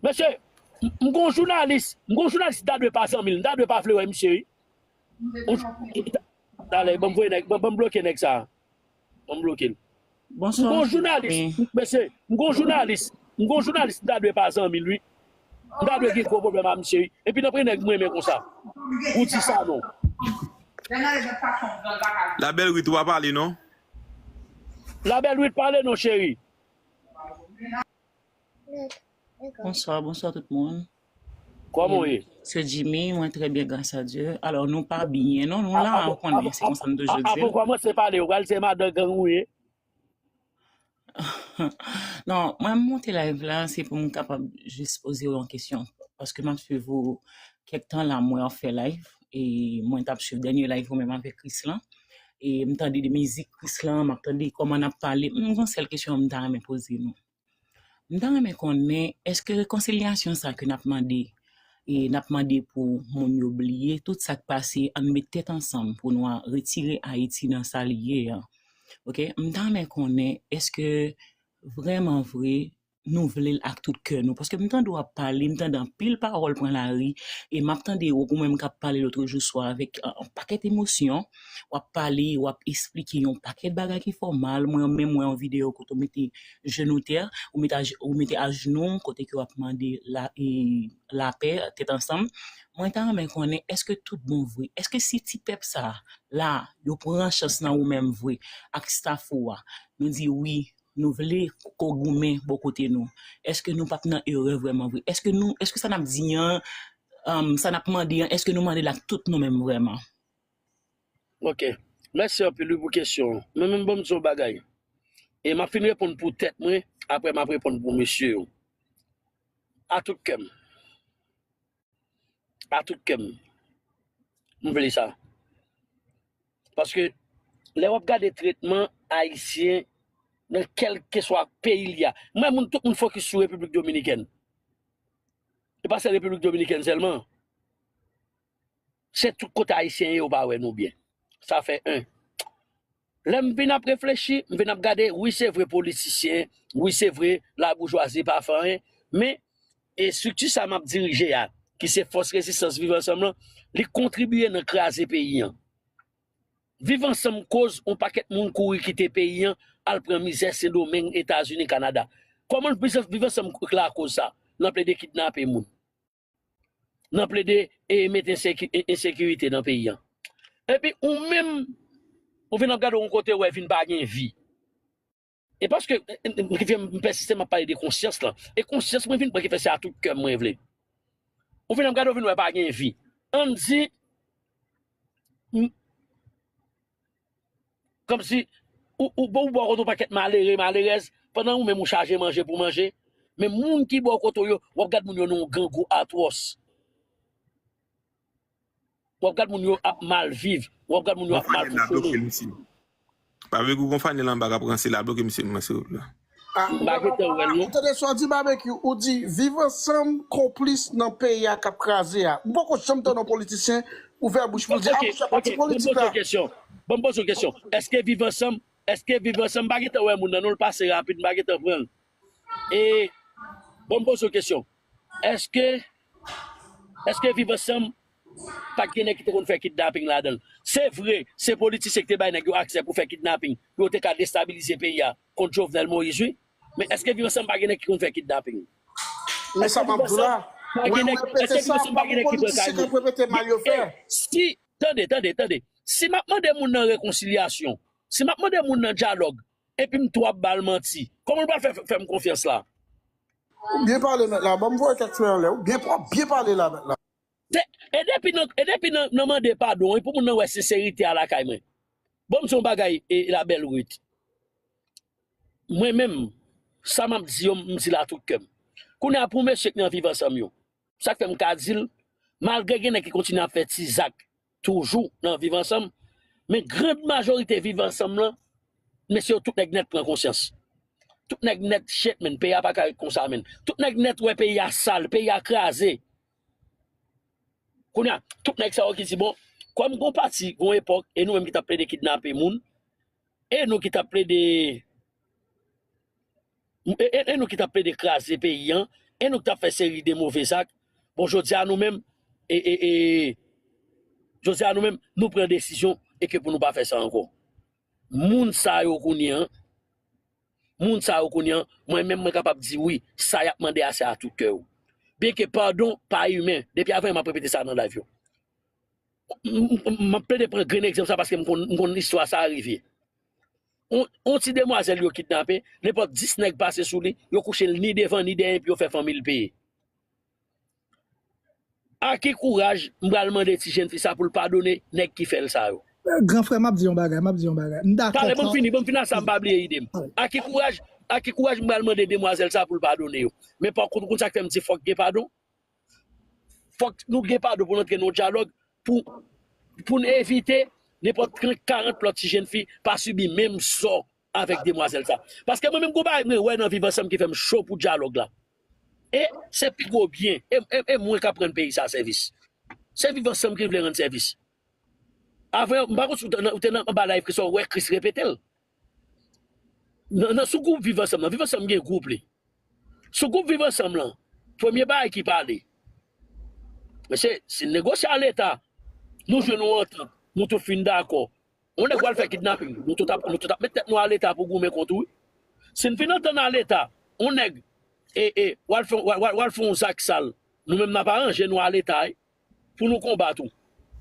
Mesye, m gon jounalis, m gon jounalis m ta dwe pa zanmi l, m ta dwe pa vle wè misye, wi. Talè, ban m voye nèg, ban m bloke nèg sa. Ban m bloke l. M gon jounalis, mesye, m gon jounalis, m gon jounalis m ta dwe pa zanmi l, wi. M ta dwe gen gwo pwoblèm a misye, wi. Epi nan premye nèg m renmen konsa. Ou di sa non. Labèl Wit, ou pa pale non. Labèl Wit, pale non, cheri. Bonswa, bonswa tout moun. Kòman w ye? Se Jimmy, mwen trè byen gras a Dye. Alò, nou pa byen non, nou la, ou konnen, se konsa m toujou di. Avan w kòmanse pale, ou pral se madan gang ou ye. Non, mwen m monte live la, se pou m kapab jis poze w yon kesyon. Paske m ap swiv ou kèk tan la, m wè w ap fè live. E mwen t ap swiv dènye live ou menm avèk Krislan. E m tande de mizik Krislan, m ap tande kòman n ap pale. M gon sèl kesyon m ta renmen poze nou. M ta renmen konnen, èske rekonsilyasyon sa ke n ap mande, e n ap mande pou moun yo bliye tout sa k pase, ann met tèt ansanm pou nou a retire Ayiti nan sa li ye an. Oke, m ta renmen konnen, èske vrèman vre, nou vle l ak tout kè nou. Paske m tande w ap pale, m tande anpil pawòl pran lari, e m ap tande w, ou menm k ap pale lòt jou swa avèk, euh, yon pakèt emosyon, w ap pale, w ap esplike yon pakèt bagay ki fè w mal. Mwen menm, mwen yon videyo kote w mete jenou tè, ou mete aj-, ou mete ajenou, kote ke w ap mande la, e, lapè, tèt ansanm. Mwen ta renmen konnen, èske tout bon vre? Èske si ti pèp sa la, yo pran chans nan ou menm vre, ak staff ou a, nou di wi, nou vle ko goumen bò kote nou. Èske nou p ap nan erè vrèman vre? Èske nou, èske sa n ap di an, um, sa n ap mande an, èske nou mande l ak tout nou menm vrèman? Ok. Mèsi anpil wi pou kesyon an. Mwen menm ban m di yon bagay. E m ap fin reponn pou tèt mwen, apre m ap reponn pou mesye yo. A tout kè m. A tout kè m. M vle sa. Paske lè w ap gade tretman Ayisyen nan kèlkeswa peyi li a, m wè moun, tout moun fokis sou Repiblik Dominikèn. E pa se Repiblik Dominikèn sèlman. Se tout kote Ayisyen ye, yo pa wè nou byen. Sa fè en. Lè m vin ap reflechi, m vin ap gade, wi, se vre, politisyen, wi, se vre, laboujwazi pa fè anyen, men estrikti sa m ap dirije a, ki se Fòs Rezistans Viv Ansanm lan, li kontribiye nan kraze peyi an. Viv Ansanm koz yon pakèt moun kouri kite peyi an, al pran mizè Sendomeng, Etazini, Kanada. Kòman Viv Ansanm lakoz sa? Nan plede kidnape moun. Nan plede, e, mete enseki-, e, ensekirite nan peyi an. Epi ou menm, ou vin ap gade yon kote, ou wè vin pa gen vi. E paske, e, e, ki fè m pèsiste, m ap pale de konsyans lan. E konsyans mwen vin pran ki fè se a tout kè m mwen vle. Ou vin ap gade, ou vin wè pa gen vi. Ann di, m-, kòmsi, ou, ou, ou bò kote yon pakèt malere, malerèz, pandan ou menm ou chaje manje pou manje. Men moun ki bò kote w yo, w ap gad moun yo nan yon grangou atwòs. W ap gad moun yo ap mal viv. W ap gad moun yo ap mal fonksyone. Babekyou, gon fanèl anba k ap ranse la, bloke misye mwen, silvouplè. M pa gentan wè l, non. Ou tande sa w di, Babekyou? Ou di, Viv Ansanm konplis nan peyi a k ap kraze a. M poko janm tande yon politisyen ouvè bouch pou l di, a, monchè, pati politik la. Ban m poze w kesyon. Ban m poze w kesyon. Èske Viv Ansanm, èske Viv Ansanm, m pa gentan wè moun nan, non, l pase rapid, m pa gentan pran l. E, ban m poze w kesyon. Èske, èske Viv Ansanm pa t gen nèg ki te konn fè kidnaping ladan l? Se vre, se politisyen ki te bay nèg yo aksè pou fè kidnaping, pou yo te ka destabilize peyi a kont Jovenel Moïse, wi. Men èske Viv Ansanm pa gen nèg ki konn fè kidnaping? Men sa m ap di w la, mwen repete sa, pa gen politisyen k ap repete mal yo fè. Si, tande, tande, tande. Si m ap mande moun nan rekonsilyasyon, si m ap mande moun nan dyalòg, epi m tou ap ba l manti, kòman l pral fè, fè m konfyans la? Ou byen pale mèt la, ban m voye kèk flè anlè. Ou byen, w ap byen pale la mèt la. E depi nan, e depi nan, nan mande padon, e pou moun nan wè senserite a lakay mwen. Ban m di yon bagay, e, la bèl Ruth. Mwen menm, sa m ap di yo, m di l a tout kè m. Kounye a pou mesye k nan Viv Ansanm yo, sa k fè m ka di l, malgre gen nèg ki kontinye ap fè ti zak toujou nan Viv Ansanm, men grand majorite Viv Ansanm lan, mesye yo, tout nèg nèt pran konsyans. Tout nèg nèt shit, men peyi a pa ka ret konsa, men. Tout nèg nèt wè peyi a sal, peyi a kraze. Kounye a, tout nèg sa yo ki di, bon, kòm gon pati, gon epòk, e nou menm ki t ap plede kidnape moun, e nou ki t ap plede, e, e, e nou ki t ap plede kraze peyi an, e nou ki t ap fè seri de move zak, bon, jodi a nou menm, e, e, e, jodi a nou menm, nou pran desizyon e ke pou nou pa fè sa ankò. Moun sa yo kounye an, moun sa yo kounye an, mwen menm mwen kapab di wi, sa y ap mande a se a tout kè yo. Byenke padon pa imen, depi avan yè m ap repete sa nan live yo. M, m, m, m ap plede pran grenn egzanp sa paske m konn, m konn istwa sa rive. On, on ti demwazèl yo kidnape, nenpòt dis nèg pase sou li, yo kouche l ni devan ni dèyè epi yo fè fanmi l peye. A ki kouraj m pral mande ti jèn fi sa pou l padone nèg ki fè l sa yo? Gran frè, m ap di yon bagay, m ap di yon bagay. M dakò. Talè, ban m fini, ban m fini ak sa, m pa bliye ide m. A ki kouraj, a ki kouraj m pral mande demwazèl sa pou l padone yo? Men pa kont, ou konn sa k fè m di fòk gen padon? Fòk nou gen padon pou n antre nan yon dyalòg pou, pou n evite nenpòt trant, karant lòt ti jèn fi pa sibi menm sò avèk demwazèl sa. Paske mwen menm gon bagay mwen wè nan Viv Ansanm ki fè m cho pou dyalòg la. E se pi gwo byen. E, e, e mwen k ap rann peyi sa sèvis. Se Viv Ansanm ki vle rann sèvis. Avan, m pa konn si w te nan, ou te nan anba live Kris, ou wè Kris repete l. Nan, nan sou gwoup Viv Ansanm nan, Viv Ansanm gen gwoup li. Sou gwoup Viv Ansanm lan, premye bagay ki pale, mesye, si n negosye a Leta, nou jwenn yon antant, nou tout fin dakò. Yon nèg pral fè kidnaping, nou tout ap, nou tout ap met tèt nou a Leta pou goumen kont ou, wi. Si n fin antann a Leta, yon nèg, e, e, pral fè, pral, pral, pral fè yon zak sal, nou menm n ap aranje nou a Leta, wi, pou nou konbat ou.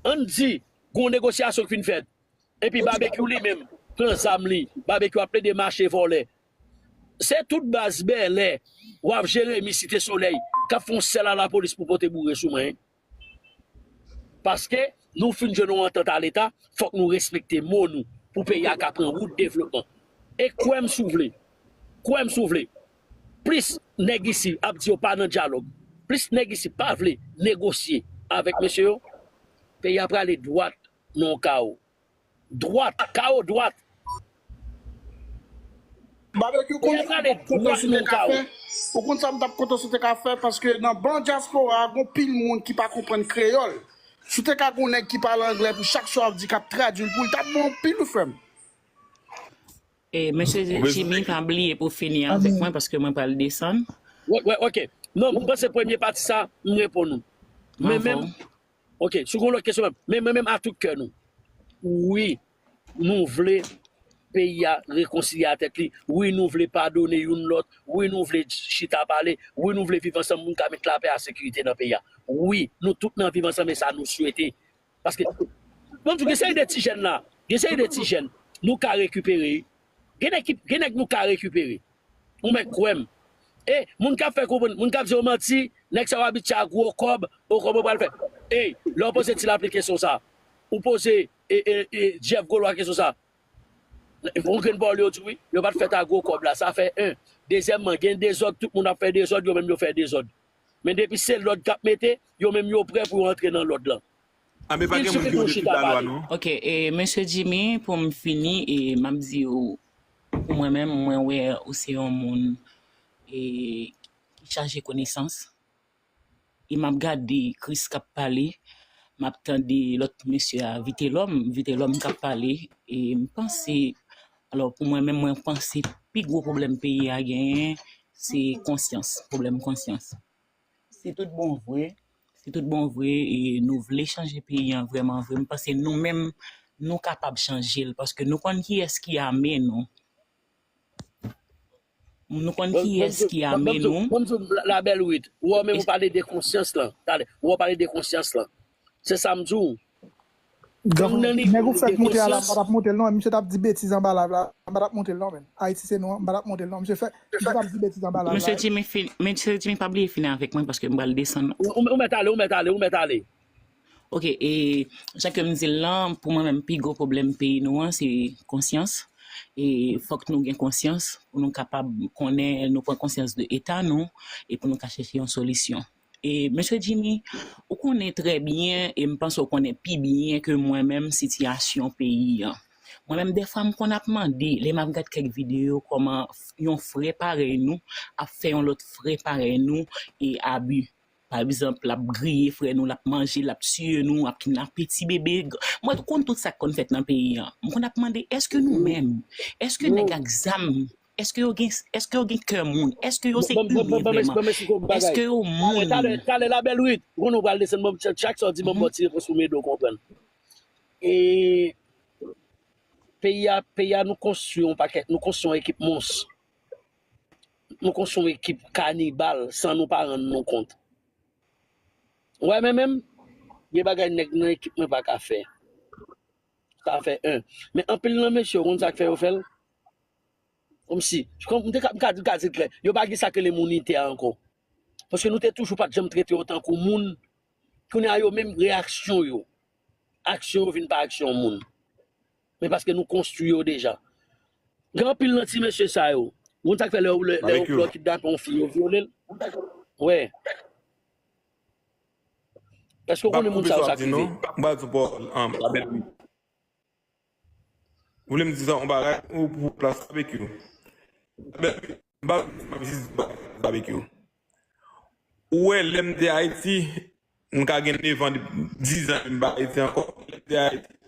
Ann di, gen yon negosyasyon ki fin fèt, epi Babekyou li menm, pran zam li, Babekyou ap plede mache vòlè. Se tout baz bèlè, w ap Jeremi, Site Solèy, k ap fè yon sèl a lapolis pou pote boure sou mwen, wi. Paske nou fin jwenn yon antant a Leta, fòk nou respekte mo nou pou peyi a ka pran wout devlopman. E kwè m si w vle, kwè m si w vle, plis nèg isi ap di yo pa nan dyalòg, plis nèg isi pa vle negosye avèk mesye yo, peyi a prale dwat nan yon kawo. Dwat, kawo dwat. Babekyou, ou konn sa m t ap kontan si w te ka fè? Ou konn sa m t ap kontan si w te ka fè? Paske nan ban dyaspora a, gen anpil moun ki pa konprann kreyòl. Si w te ka gen yon nèg ki pale anglè pou chak sa w ap di k ap tradui l pou l, t ap bon anpil, wi, frè m. E, mesye Jimmy, pa bliye pou fini avèk mwen, paske mwen pral desann. Wi, wi, ok. Non, m panse premye pati sa, m reponn ou. Men menm, ok, si w gen yon lòt kesyon menm, men mwen menm a tout kè nou. Wi, nou vle peyi a rekonsilye a tèt li. Wi, nou vle padone youn lòt. Wi, nou vle chita pale. Wi, nou vle viv ansanm, moun ka met lapè a sekirite nan peyi a. Wi, nou tout nan viv ansanm e sa nou swete. Paske, ban m di w, gen seri de ti jèn la, gen seri de ti jèn, nou ka rekipere, wi. Gen nèg ki, gen nèg nou ka rekipere. Ou mèt kwè m. E, moun k ap fè konprann, moun k ap di yo manti, nèg sa yo abitye a gwo kòb, gwo kòb yo pral fè. Ey, lè w poze Ti Lapli kesyon sa, ou poze, e, e, e, Jeff Golwa kesyon sa, yon grenn pawòl yo di w, wi, yo pa t fèt a gwo kòb la, sa fè en. Dezyèmman, gen dezòd, tout moun ap fè dezòd, yo menm yo fè dezòd. Men depi se lòd k ap mete, yo menm yo prè pou yo antre nan lòd lan. Anben pa gen moun ki yo depi lalwa non. Ok, e, mesye Jimmy, pou m fini, e, m ap di w, pou mwen menm, mwen wè ou se yon moun, e, ki chaje konesans. E m ap gade Kris k ap pale, m ap tande lòt mesye a, Vitelòm, Vitelòm k ap pale, e m panse, alò, pou mwen menm, mwen panse pi gwo pwoblèm peyi a genyen, se konsyans, pwoblèm konsyans. Se tout bon vre, se tout bon vre, e nou vle chanje peyi an vrèman vre. M panse nou menm, nou kapab chanje l, paske nou konn kiyès ki ame nou. Nou konn kiyès ki ame nou. Ban m di w, Labèl Wit, ou wè menm ou pale de konsyans lan. Talè, ou wè pale de konsyans lan. Se sa m di w. Nèg ou fèk monte a la, m pa t ap monte l non. Misye t ap di betiz anba live la, m pa t ap monte l non, menn. Ayiti se nou an, m pa t ap monte l non. Misye fèk, misye t ap di betiz anba live la. Mesye Jimmy, mesye Jimmy, pa bliye fini avèk mwen paske m pral desann. Ou mèt ale, ou mèt ale, ou mèt ale. Ok, e jan ke m di l lan, pou mwen menm, pi gwo pwoblèm peyi nou an, se konsyans. E fòk nou gen konsyans pou nou kapab konnen, nou pran konsyans de eta nou, e pou nou ka chèche yon solisyon. E, mesye Jimmy, ou konnen trè byen, e m panse w konnen pi byen ke mwen menm sitiyasyon peyi an. Mwen menm, dèfwa, m konn ap mande, lè m ap gad kèk videyo, kòman yon frè parèy nou ap fè yon lòt frè parèy nou e abi. Pa egzanp, l ap griye frè nou, l ap manje, l ap tiye nou, ap kidnape ti bebe. Mwen konn tout sa k konn fèt nan peyi an. M konn ap mande, èske nou menm, èske nèg ak zam, èske yo gen, èske yo gen kè moun? Èske yo se imen vrèman? Èske yo moun? Talè, talè, talè, Labèl Wit, ou konnen w pral desann, ban m, chak sa w di, ban m ba w ti repons pou m ede w konprann. E peyi a, peyi a, nou konstwi yon pakèt, nou konstwi yon ekip mons. Nou konstwi yon ekip kanibal san nou pa rann nou kont. Ou wè, men menm, gen bagay nèg nan ekip mwen pa ka fè. Sa fè en. Men anpil nan mesye yo, ou konn sa k fè yo fè l? Kòmsi, m te ka, m ka di l klè, yo pa gen sa k rele moun ite a ankò. Paske nou te toujou pa t janm trete yo tankou moun. Kounye a yo menm reyaksyon yo, aksyon yo vin pa aksyon moun. Men paske nou konstwi yo deja. Gen anpil nan ti mesye sa yo. Ou konn sa k fè lè, lè, lè yo, lè yo kidnape yon fi, yo vyole l? Wè. Èske w konnen moun sa yo sakrive? M pral di w pawòl, um, Labèl Wit. Ou vle m di sa yon bagay ou pou plas Babekyou? Labèl Wit, m pa, m ap jis di bagay Babekyou. Ou wè, lè m te Ayiti, m ka gen nèf an, diz an, m pa Ayiti ankò, lè m te Ayiti.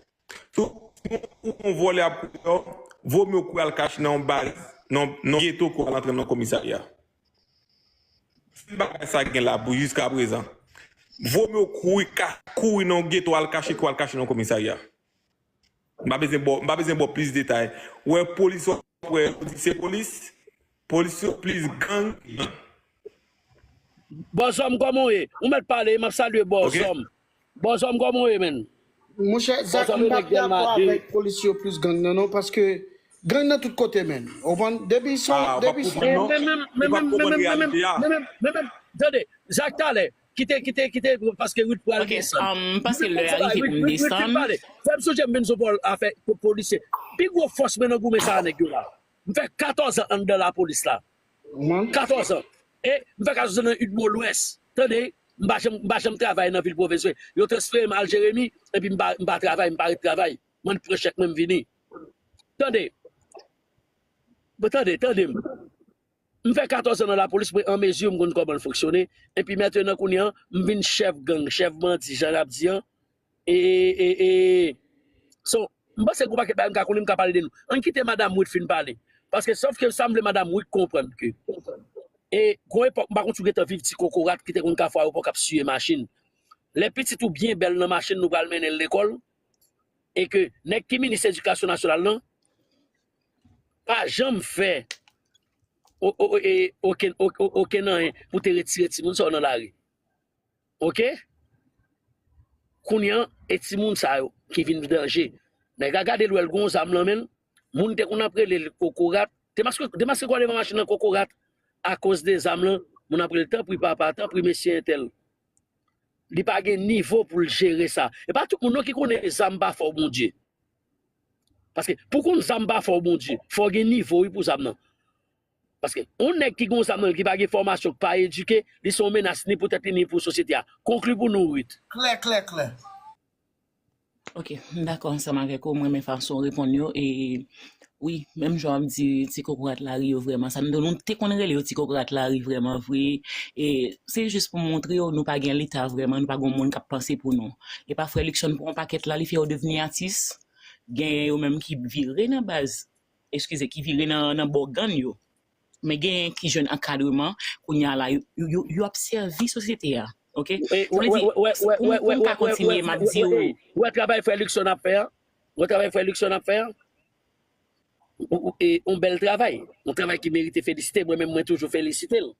Si yon, yon vòlè ap kouri dèyè w, vo mye w kouri al kache nan yon baz, nan, nan yon geto ke w al antre nan yon komisarya. bagay sa gen la pou jiskaprezan. Vomyo kouri, ka, kouri nan yon geto, al kache kò, al kache nan komisarya. M pa bezwen ba w, m pa bezwen ba w plis detay. Ou wè polis, w ap wè, ou di se polis. Polis yo plis gang. Bòzòm, kòman w ye? Ou mèt pale, m ap salye Bòzòm. Bòzòm, kòman w ye, menn? Monchè, Zak, m pa dakò avèk polis yo plis gang nan, non, paske gang nan tout kote, menn. Ou konprann? Depi son, depi son. Men, men, men, men, men, men, men, men, men, men, men, men, tande, Zak talè, kite, kite, kite, paske Rit pral desann. M panse lè a rive pou m desann. Fè m sonje m vin sou pòl afè polisye. Pi gwo fòs mwen nan goumen sa a nèg yo la. M fè katòz an anndan lapolis la. Katòz an. E m fè katòz an nan Idmo Lwès. Tande, m pa janm, m pa janm travay nan vil pwovens mwen. Yo transfere m al Jeremi, epi m pa, m pa travay, m pa ret travay. Mwen pran chèk mwen, m vini. Tande. Bon, tande, tande m. M fè katòz an nan lapolis, mwen an mezi, m konn kòman l fonksyone. Epi mentnan kounye a, m vin chèf gang, chèf bandi, jan y ap di an. E, e, e, e. So, m panse gen yon pakèt bagay m ka konnen, m ka pale de nou. Ann kite Madanm Wit fin pale. Paske sòf ke sa m vle Madanm Wit konprann ke. E, gon epòk, m pa konn si w gentan viv ti kokorat ki te konn ka fè ayewopò k ap siye machin. Lè pitit ou byen bèl nan machin, nou pral mennen l lekòl. E ke nèg ki minis edikasyon nasyonal lan, pa janm fè o, o, e, okenn, o, o, okenn anyen pou te retire timoun sa yo nan lari. Oke? Kounye a, e timoun sa yo ki vin danje. Nèg la gade l, wè l gon zam nan men l. Moun te konn ap rele l kokorat. Te maske, te maske kò devan machin nan kokorat. Akoz de zam lan, moun ap rele l, tanpri papa, tanpri mesye entèl. Li pa gen nivo pou l jere sa. E pa tout moun non ki konnen zam pa fè w Bondye. Paske pou konn zam pa fè w Bondye, fò w gen nivo wi pou zam nan. Paske yon nèg ki gon zam nan, ki pa gen fòmasyon, ki pa edike, li se yon menas ni pou tèt li, ni pou sosyete a. Konkli pou nou, Ruth. Klè, klè, klè. Ok, m dakò ansanm avèk ou, m renmen fason w reponn yo. E wi, menm jan w ap di ti kokorat lari yo vrèman, sa nou, nou te konn rele yo ti kokorat lari vrèman vre. E se jis pou montre yo, nou pa gen leta vrèman, nou pa gen moun k ap panse pou nou. E pa frè Luckson pran yon pakèt la, li fè yo devni atis. Genyen yo menm ki vire nan baz, eskize, ki vire nan, nan bò gang yo. Men genyen ki jwenn ankadreman, kounye a la, yo, yo, yo, yo ap sèvi sosyete a. Ok? Sa vle di, pou m, pou m ka kontinye, m ap di w. Ou wè travay frè Luckson ap fè a? Ou wè travay frè Luckson ap fè a? Ou, ou, e, yon bèl travay. Yon travay ki merite felisite. Mwen menm, mwen toujou felisite l.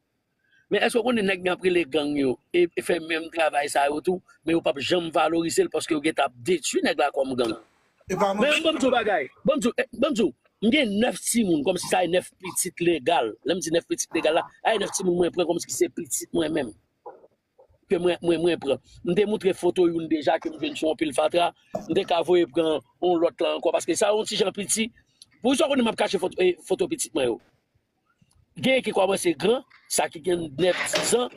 Men èske w konnen nèg nan ap rele gang yo e, e fè menm travay sa yo tou, men yo p ap janm valorize l paske yo gentan ap detwi nèg la kòm gang. Men ban m di w bagay, ban m di w, eh, ban m di w, m gen nèf timoun, kòmsi sa e nèf pitit legal. Lè m di nèf pitit legal la, a e nèf timoun mwen pran kòmsi se pitit mwen menm. Ke mwen, mwen, mwen pran. M te moutre foto youn deja ke m jwenn sou yon pil fatra, m te ka voye pran yon lòt la ankò, paske sa yon ti jan piti. Poukisa w konnen m ap kache foto, eh, foto pitit mwen yo? Genyen ki kòmanse gran, sa ki gen nèf, diz an,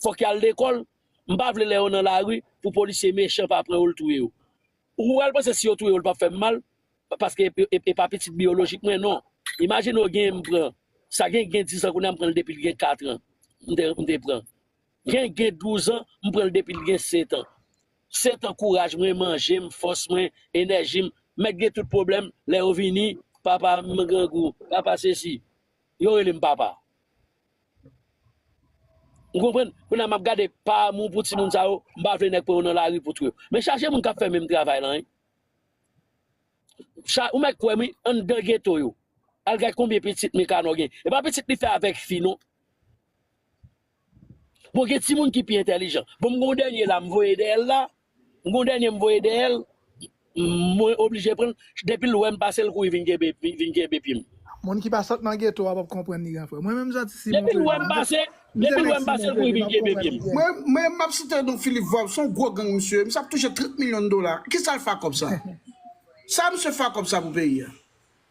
fòk y al lekòl. M pa vle lè yo nan lari pou polisye mechan pa pran yo l touye yo. Ou pral panse si yo touye yo l p ap fè m mal, paske e, e, e pa pitit biyolojik mwen, non. Imajine w genyen m pran, sa gen, gen diz an kounye a m pran l depi l gen kat an. M te, m te pran. Gen, gen douz an, m pran l depi l gen sèt an. Sèt an kouraj mwen, manje m, fòs mwen, enèji m, mèt gen tout pwoblèm, lè yo vini, papa m grangou, papa sesi. Yo rele m papa. Ou konprann? Kounye a m ap gade pa amou pou timoun sa yo, m pa vle nèg pran yo nan lari pou touye yo. Men chaje moun k ap fè menm travay lan, wi. Cha, ou mèt kwè m, wi, anndan geto yo. Al gad konbyen pitit Mikano gen. E pa pitit li fè avèk fi, non. Bon, gen timoun ki pi entèlijan. Bon, m gon dènye la, m voye dèyè l la. M gon dènye m voye dèyè l, mwen oblije pran l. Depi l wè m pase, l kouri vin kenbe, vin kenbe pye m. Moun ki pa sot nan geto a p ap konprann li, gran frè. Mwen menm, Zati, si m... Depi l wè m pase, depi l wè m pase, l kouri vin kenbe pye m. Mwen, mwen, m ap site non Philippe Vauve, se yon gwo gang, misye. Misye ap touche trant milyon dola. Kisa l fè ak kòb sa? Sa misye fè ak kòb sa pou peyi a?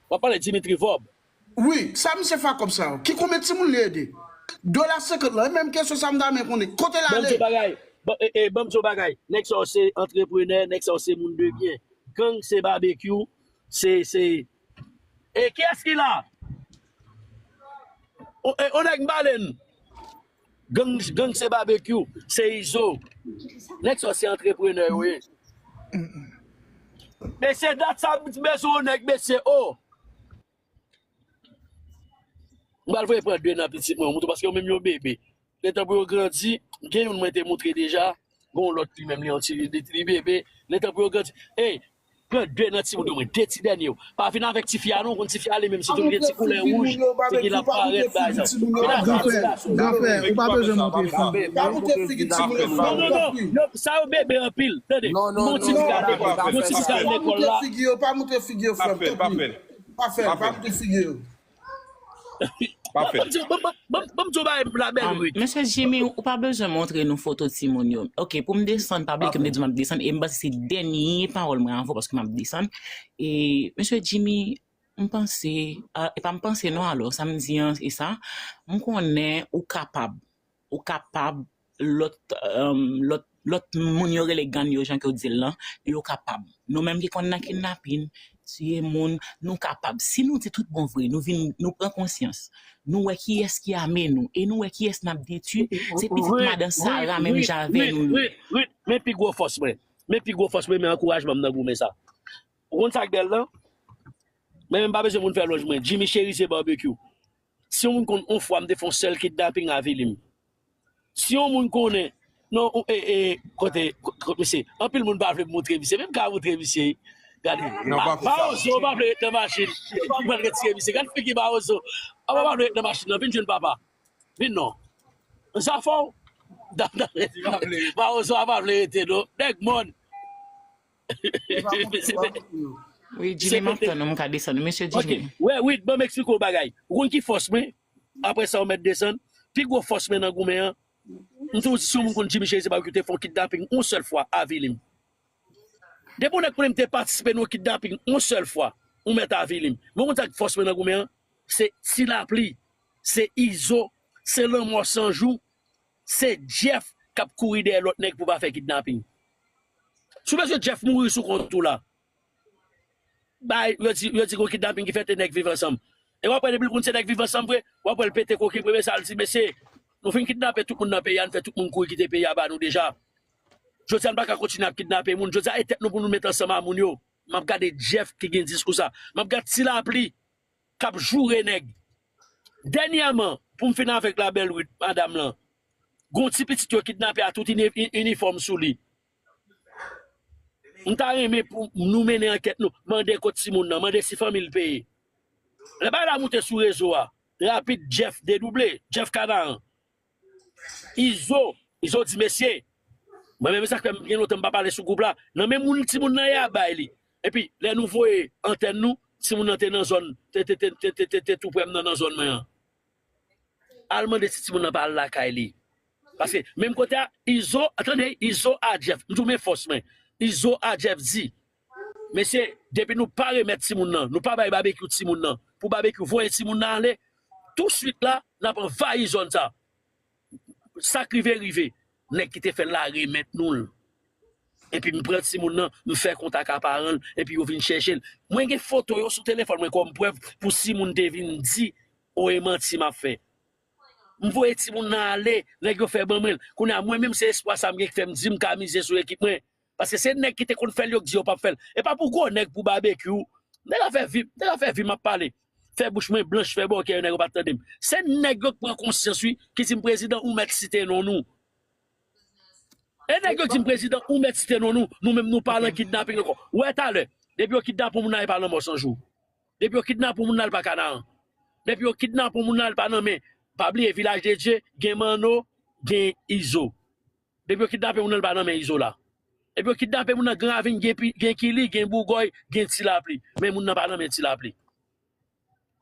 W ap pale Dimitri Vorbe. Wi, sa misye fè ak kòb sa yo? Ki konbyen timoun li ede? Dola senkant lan, e menm kesyon sa m ta renmen konnen, kote l ale? Ban m di w bagay, ban, e, e, ban m di w bagay, nèg sa yo se antreprenè, nèg sa yo se moun de byen. Gang se babekyou, se, se, e kiyès ki la? O, e, o nèg m pale n. Gang, gang se babekyou, se Izo. Nèg sa yo se antreprenè yo ye. Mesye, dat sa m bezwen yon nèg, mesye, o. M pral voye pran de nan pitit mwen, mouton, paske yo menm yo bebe. Letan pou yo grandi, gen youn mwen te moutre deja, gen yon lòt li menm li yon ti, li, li bebe. Letan pou yo grandi, ey, pran de nan timoun yo mwen, de ti dènye yo. Pa vin avèk tifi a non, konn tifi a li menm, sitou li gen ti koulè wouj, figi l ap parèt, bagay sa. Vin avèk ti gason. Gafè, ou pa bezwen montre figi. Pa montre figi timoun yo. Non, non, non, non, sa yo bebe anpil, tande. Non, non, non, non, pa fè sa. Yon ti fi k al lekòl la. Pa montre figi yo, pa montre figi yo, frè m, tanpri. Pa fè, pa montre figi yo. Pa fè. Ban m di w, ban m, ban m, ban m di w bagay la, bèl Ruth. Mesye Jimmy, ou pa bezwen montre nou foto timoun yo. Ok, pou m desann, pa bliye ke m te di w m ap desann, e m panse se dènye pawòl mwen avè w paske m ap desann. E, mesye Jimmy, m panse, a, e pa m panse non, alò, sa m di an, e sa, m konnen ou kapab, ou kapab, lòt, um, lòt, lòt moun yo rele gang yo, jan ke w di l lan, yo kapab. Nou menm ki konn nan kidnapin, tiye moun, nou kapab. Si nou di tout bon vre, nou vin, nou pran konsyans, nou wè kiyès ki ame nou, e nou wè kiyès n ap detwi, se pitit madan Sara menm jan avè nou yo. Ruth, Ruth, men pi gwo fòs mwen. Men pi gwo fòs mwen, men ankourajman m nan goumen sa. Ou konn sa k bèl lan? Men menm pa bezwen moun fè lòj mwen. Jimmy Chérizier Barbecue. Si yon moun konn yon fwa m te fè yon sèl kidnaping, avili m. Si yon moun konnen, non, e, e, kote, kote misye, anpil moun pa vle moutre misye, men m ka moutre misye. Gade, Mawozo pa vle ret nan machin, m pral retire misye. Gade figi Mawozo. Papa pa vle ret nan machin nan, vin jwenn papa. Vin non. Zafè w. Mawozo a pa vle rete non. Nèg mòn. Wi, Jimmy, m ap tann ou, m ka desann ou. Mesye Jimmy. Wè, wi, ban m eksplike w bagay. Ou konn ki fòs mwen? Apre sa, ou mèt desann. Pi gwo fòs mwen nan goumen an, m toujou di si yon moun konn Jimmy Chérizier Barbecue te fè yon kidnaping yon sèl fwa, avili m. Depi yon nèg konnen m te patisipe nan yon kidnaping yon sèl fwa, ou mèt avili m. Men ou konn sa k fòs mwen nan goumen an? Se Ti Lapli, se Izo, se Lanmò San Jou, se Jeff k ap kouri dèyè lòt nèg pou pa fè kidnaping. Si w bezwen Jeff mouri sou kont ou la, bay, yo di, yo di gon kidnaping ki fèt e nèg Viv Ansanm. E w ap wè depi l konn se nèg Viv Ansanm vre, w ap wè l pete koken premye sa l di, mesye, nou fin kidnape tout moun nan peyi a, n fè tout moun kouri kite peyi a ba nou deja. Jodi a n pa ka kontinye ap kidnape moun. Jodi a e tèt nou pou nou met ansanm a moun yo. M ap gade Jeff ki gen diskou sa. M ap gade Ti Lapli k ap joure nèg. Dènyèman, pou m fin avèk la bèl Ruth, madanm lan, gon ti pitit yo kidnape a tout ini-, i-, inifòm sou li. M ta renmen pou nou mennen ankèt nou, mande kot timoun nan, mande si fanmi l peye. Lè bagay la moute sou rezo a, rapid Jeff dedouble, Jeff Kanaran. Izo, Izo di, mesye, mwen menm sa k fè m gen lontan m pa pale sou gwoup la, nan men moun timoun nan ye a bay li. Epi, lè nou voye antèn nou, timoun nan te nan zòn, te, te tou prè m nan, nan zòn mwen an. Al mande si timoun nan pa al lakay li. Paske, menm kote a, Izo, tande, Izo a Jeff, m di w men fòs mwen. Izo a Jeff di, mesye, depi nou pa remèt timoun nan, nou pa bay Babekyou timoun nan, pou Babekyou voye timoun nan ale, touswit la, n ap anvayi zòn sa. Sa k rive, rive. Nèg ki te fè l la remèt nou l. Epi m pran timoun nan, m fè kontak a paran l, epi yo vin chèche l. Mwen gen foto yo sou telefòn mwen kòm prèv pou si moun te vin di, o e manti m ap fè. M voye timoun nan ale, nèg yo fè ban mwen l. Kounye a, mwen menm se espwa sa m gen ki fè m di m ka mize sou ekip mwen. Paske se nèg ki te konn fè l yo k di yo p ap fè l. E pa pou gwo nèg pou Babekyou. Nèg la fè vi, nèg la fè vi m ap pale. Fè bouch mwen blanch, fè bòkè yo, nèg yo pa t tande m. Se nèg yo k pran konsyans, wi, ki di m, prezidan, ou mèt site non nou. E nèg yo k di m, prezidan, ou mèt site non nou. Nou menm, nou pa nan kidnaping ankò. Ou wè talè, depi yo kidnape yon moun nan, e pa Lanmò San Jou. Depi yo kidnape yon moun nan, l pa Kanaran. Depi yo kidnape yon moun nan, l pa nan men. Pa bliye, Vilaj de Dye, gen Manno, gen Izo. Depi yo kidnape moun nan, l pa nan men Izola. Depi yo kidnape moun nan, Gran Ravin, gen, gen Kili, gen Bougòy, gen Ti Lapli. Men moun nan pa nan men Ti Lapli.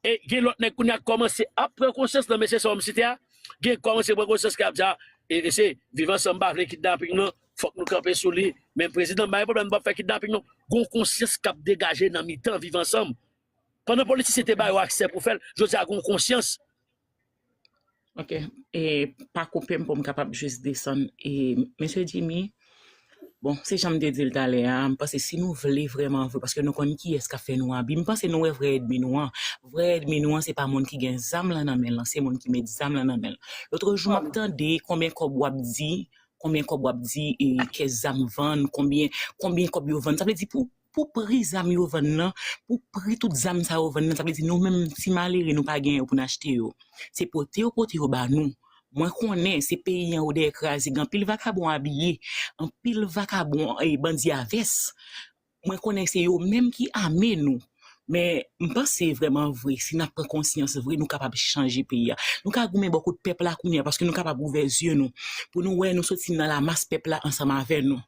E gen lòt nèg kounye a k kòmanse ap pran konsyans nan mesye sa w m site a. Gen k kòmanse pran konsyans k ap di a, e, e se Viv Ansanm pa vle kidnaping nan, fòk nou kanpe sou li. Men prezidan, m pa gen pwoblèm, nou p ap fè kidnaping non. Gon konsyans k ap degaje nan mitan Viv Ansanm. Pandan politisyen te ba yo aksè pou fè l, jodi a gon konsyans. Ok. E, pa koupe m pou m kapab jis desann. E, mesye Jimmy, bon, se jan m te di l talè a, m panse si nou vle vrèman vre, paske nou konn kiyès k ap fè nou abi, m panse nou wè vrè ènmi nou an. Vrè ènmi nou an, se pa moun ki gen zam lan nan men l lan, se moun ki met zam lan nan men l. Lòt jou, m ap tande konbyen kòb w ap di, konbyen kòb w ap di, e, kès zam vann, konbyen, konbyen kòb yo vann. Sa vle di pou, pou pri zam yo vann nan, pou pri tout zam sa yo vann nan, sa vle di nou menm ti malere, nou pa gen yo pou n achte yo. Se pote yo pote yo ba nou. Mwen konnen se peyi an yo dèyè kraze, gen anpil vakabon abiye, anpil vakabon, eh, bandi a vès. Mwen konnen se yo menm ki ame nou. Men m panse vrèman vre, si n ap pran konsyans vre, nou kapab chanje peyi a. Nou ka goumen bò kot pèp la kounye a, paske nou kapab ouvè zye nou, pou nou wè nou soti nan lamas pèp la ansanm avè nou.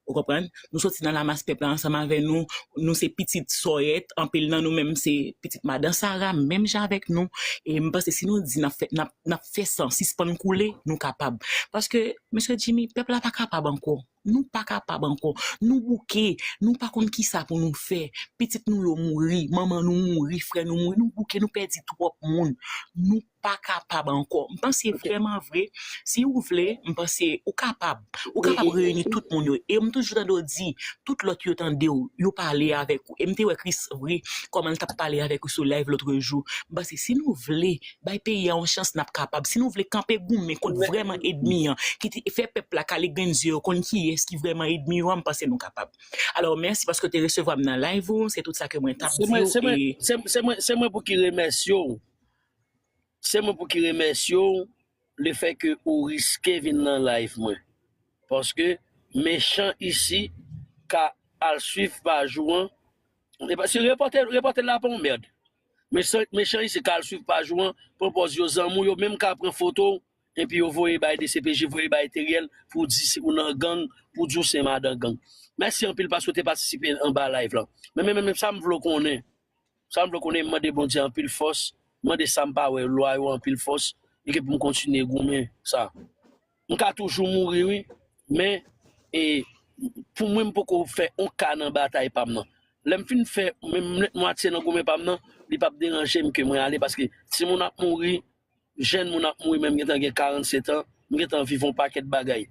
Ou konprann? Nou soti nan lamas pèp la ansanm avè nou. Nou se pitit Sòyèt. Anpil nan nou menm se pitit Madan Sara, menm jan avèk nou. E m panse si nou di n ap fè, n ap, n ap fè san sispann koule, nou kapab. Paske, mesye Jimmy, pèp la pa kapab ankò. Nou pa kapab ankò. Nou bouke. Nou pa konn kisa pou nou fè. Pitit nou yo mouri. Manman nou mouri. Frè nou mouri. Nou bouke. Nou pèdi twòp moun. Nou pa kapab ankò. M panse vrèman vre, si ou vle, m panse ou kapab. Ou kapab reyini tout moun yo. E m toujou tande w di, tout lòt yo tande w, yo pale avèk ou. E m te wè Chris vre, kòman l t ap pale avèk ou sou live lòt jou. M panse si nou vle, bay peyi a yon chans, n ap kapab. Si nou vle kanpe goumen kont vrèman edmi an, ki te fè pèp la kale grenn zye yo, konn kiyès ki vrèman edmi yo an, m panse nou kapab. Alò, mèsi paske w te resevwa m nan live ou, se tout sa ke mwen t ap di w. Se mwen, se mwen pou ki remèsye w. Se mwen pou ki remèsye w lefètke ou riske vin nan live mwen. Paske mechan isi ka al swiv paj ou an. E pa, si repòte, repòte la pa yon mèd. Mechan, mechan isi ka al swiv paj ou an, pran pòz yo zanmi w, yo menm ka pran foto w, epi yo voye bay D C P J, voye bay Teriel, pou di si ou nan gang, pou di w se madan gang. Mèsi anpil paske w te patisipe anba live lan. Men, men, men, men sa m vle w konnen. Sa m vle konnen, m mande Bondye anpil fòs, m mande sa m pa wè lwa yo anpil fòs, e ke pou m kontinye goumen sa. M ka toujou mouri, wi, men, e, pou mwen, m poko fè on ka nan batay pa m nan. Lè m fin fè menm mwatye nan goumen pa m nan, li p ap deranje m ke mwen ale, paske timoun ap mouri, jèn moun ap mouri, men m gentan gen karannsèt an, m gentan viv on pakèt bagay.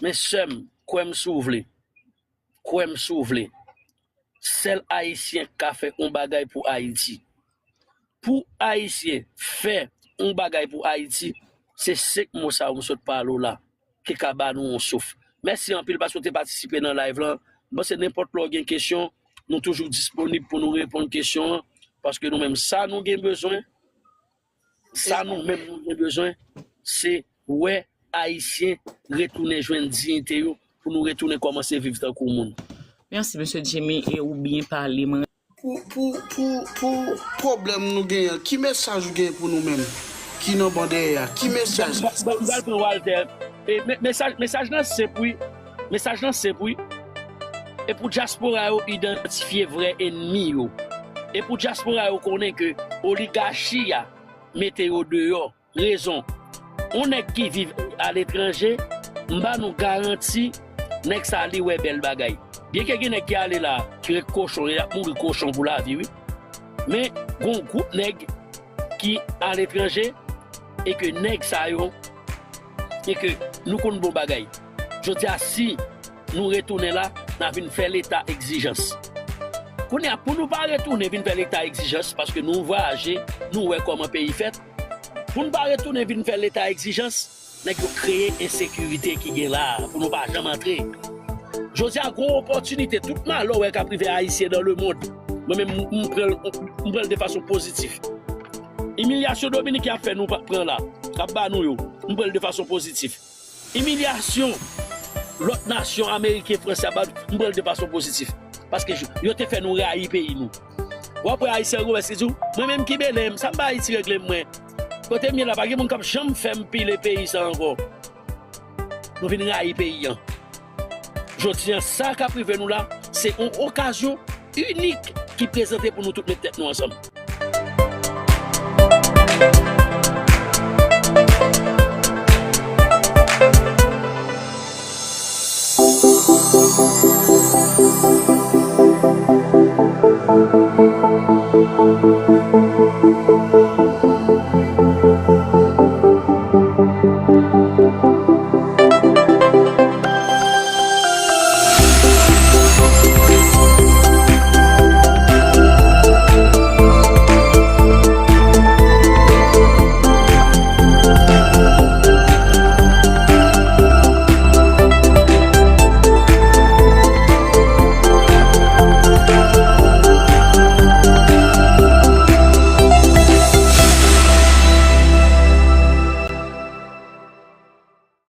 Men sè m, kwè m si w vle. Kwè m si w vle. Sèl Ayisyen k ka fè on bagay pou Ayiti. Pou Ayisyen fè on bagay pou Ayiti, se senk mo sa yo m sot pale w la ki ka ba nou on souf. Mèsi anpil paske w te patisipe nan live lan. M panse nenpòt lè w gen kesyon, nou toujou disponib pou nou reponn kesyon an, paske nou menm sa nou gen bezwen, sa nou menm nou gen bezwen, se wè Ayisyen retounen jwenn diyite yo, pou nou retounen kòmanse viv tankou moun. Mèsi, mesye Jimmy, e ou byen pale. Mwen Pou, pou, pou, pou pwoblèm nou genyen an, ki mesaj ou genyen pou nou menm ki nan bò dèyè a? Ki mesaj? Bon, bon, m pral pran Walter. E, me-, mesaj, mesaj lan senp, wi. Mesaj lan senp, wi. E pou dyaspora yo idantifye vrè ènmi yo. E pou dyaspora yo konnen ke oligachi a mete yo deyò. Rezon. On nèg ki viv aletranje, m ba nou garanti, nèg sa li wè bèl bagay. Byenke gen nèg ki ale la, ki ret kochon, y ap mouri kochon pou lavi, wi. Men, gon gwoup nèg ki aletranje, e ke nèg sa yo, e ke nou konn bon bagay. Jodi a, si nou retounen la, n a vin fè leta egzijans. Kounye a, pou nou pa retounen vin fè leta egzijans, paske nou vwayaje, nou wè kòman peyi fèt, pou n pa retounen vin fè leta egzijans, nèg yo kreye ensekirite ki gen la a, pou nou pa janm antre. Jodi a, gwo opòtinite, tout malè w wè k ap rive Ayisyen dans le monde, mwen menm, m, m pran l, m pran l de fason pozitif. Imilyasyon Dominik y ap fè nou pa, pran la, k ap ba nou yo, m pran l de fason pozitif. Imilyasyon lòt nasyon, Ameriken, Fransè, ap ba nou, m pran l de fason pozitif. Paske yo te fè nou rayi peyi nou. W ap wè Ayisyen Gomès ki di w, mwen menm ki bele m, sa m ba Ayiti regle m mwen. Kote m ye la, pa gen moun k ap janm fè m pile peyi sa ankò. Nou vin rayi peyi an. Jodi an, sa k ap rive nou la, se yon okazyon inik ki prezante pou nou tout met tèt nou ansanm.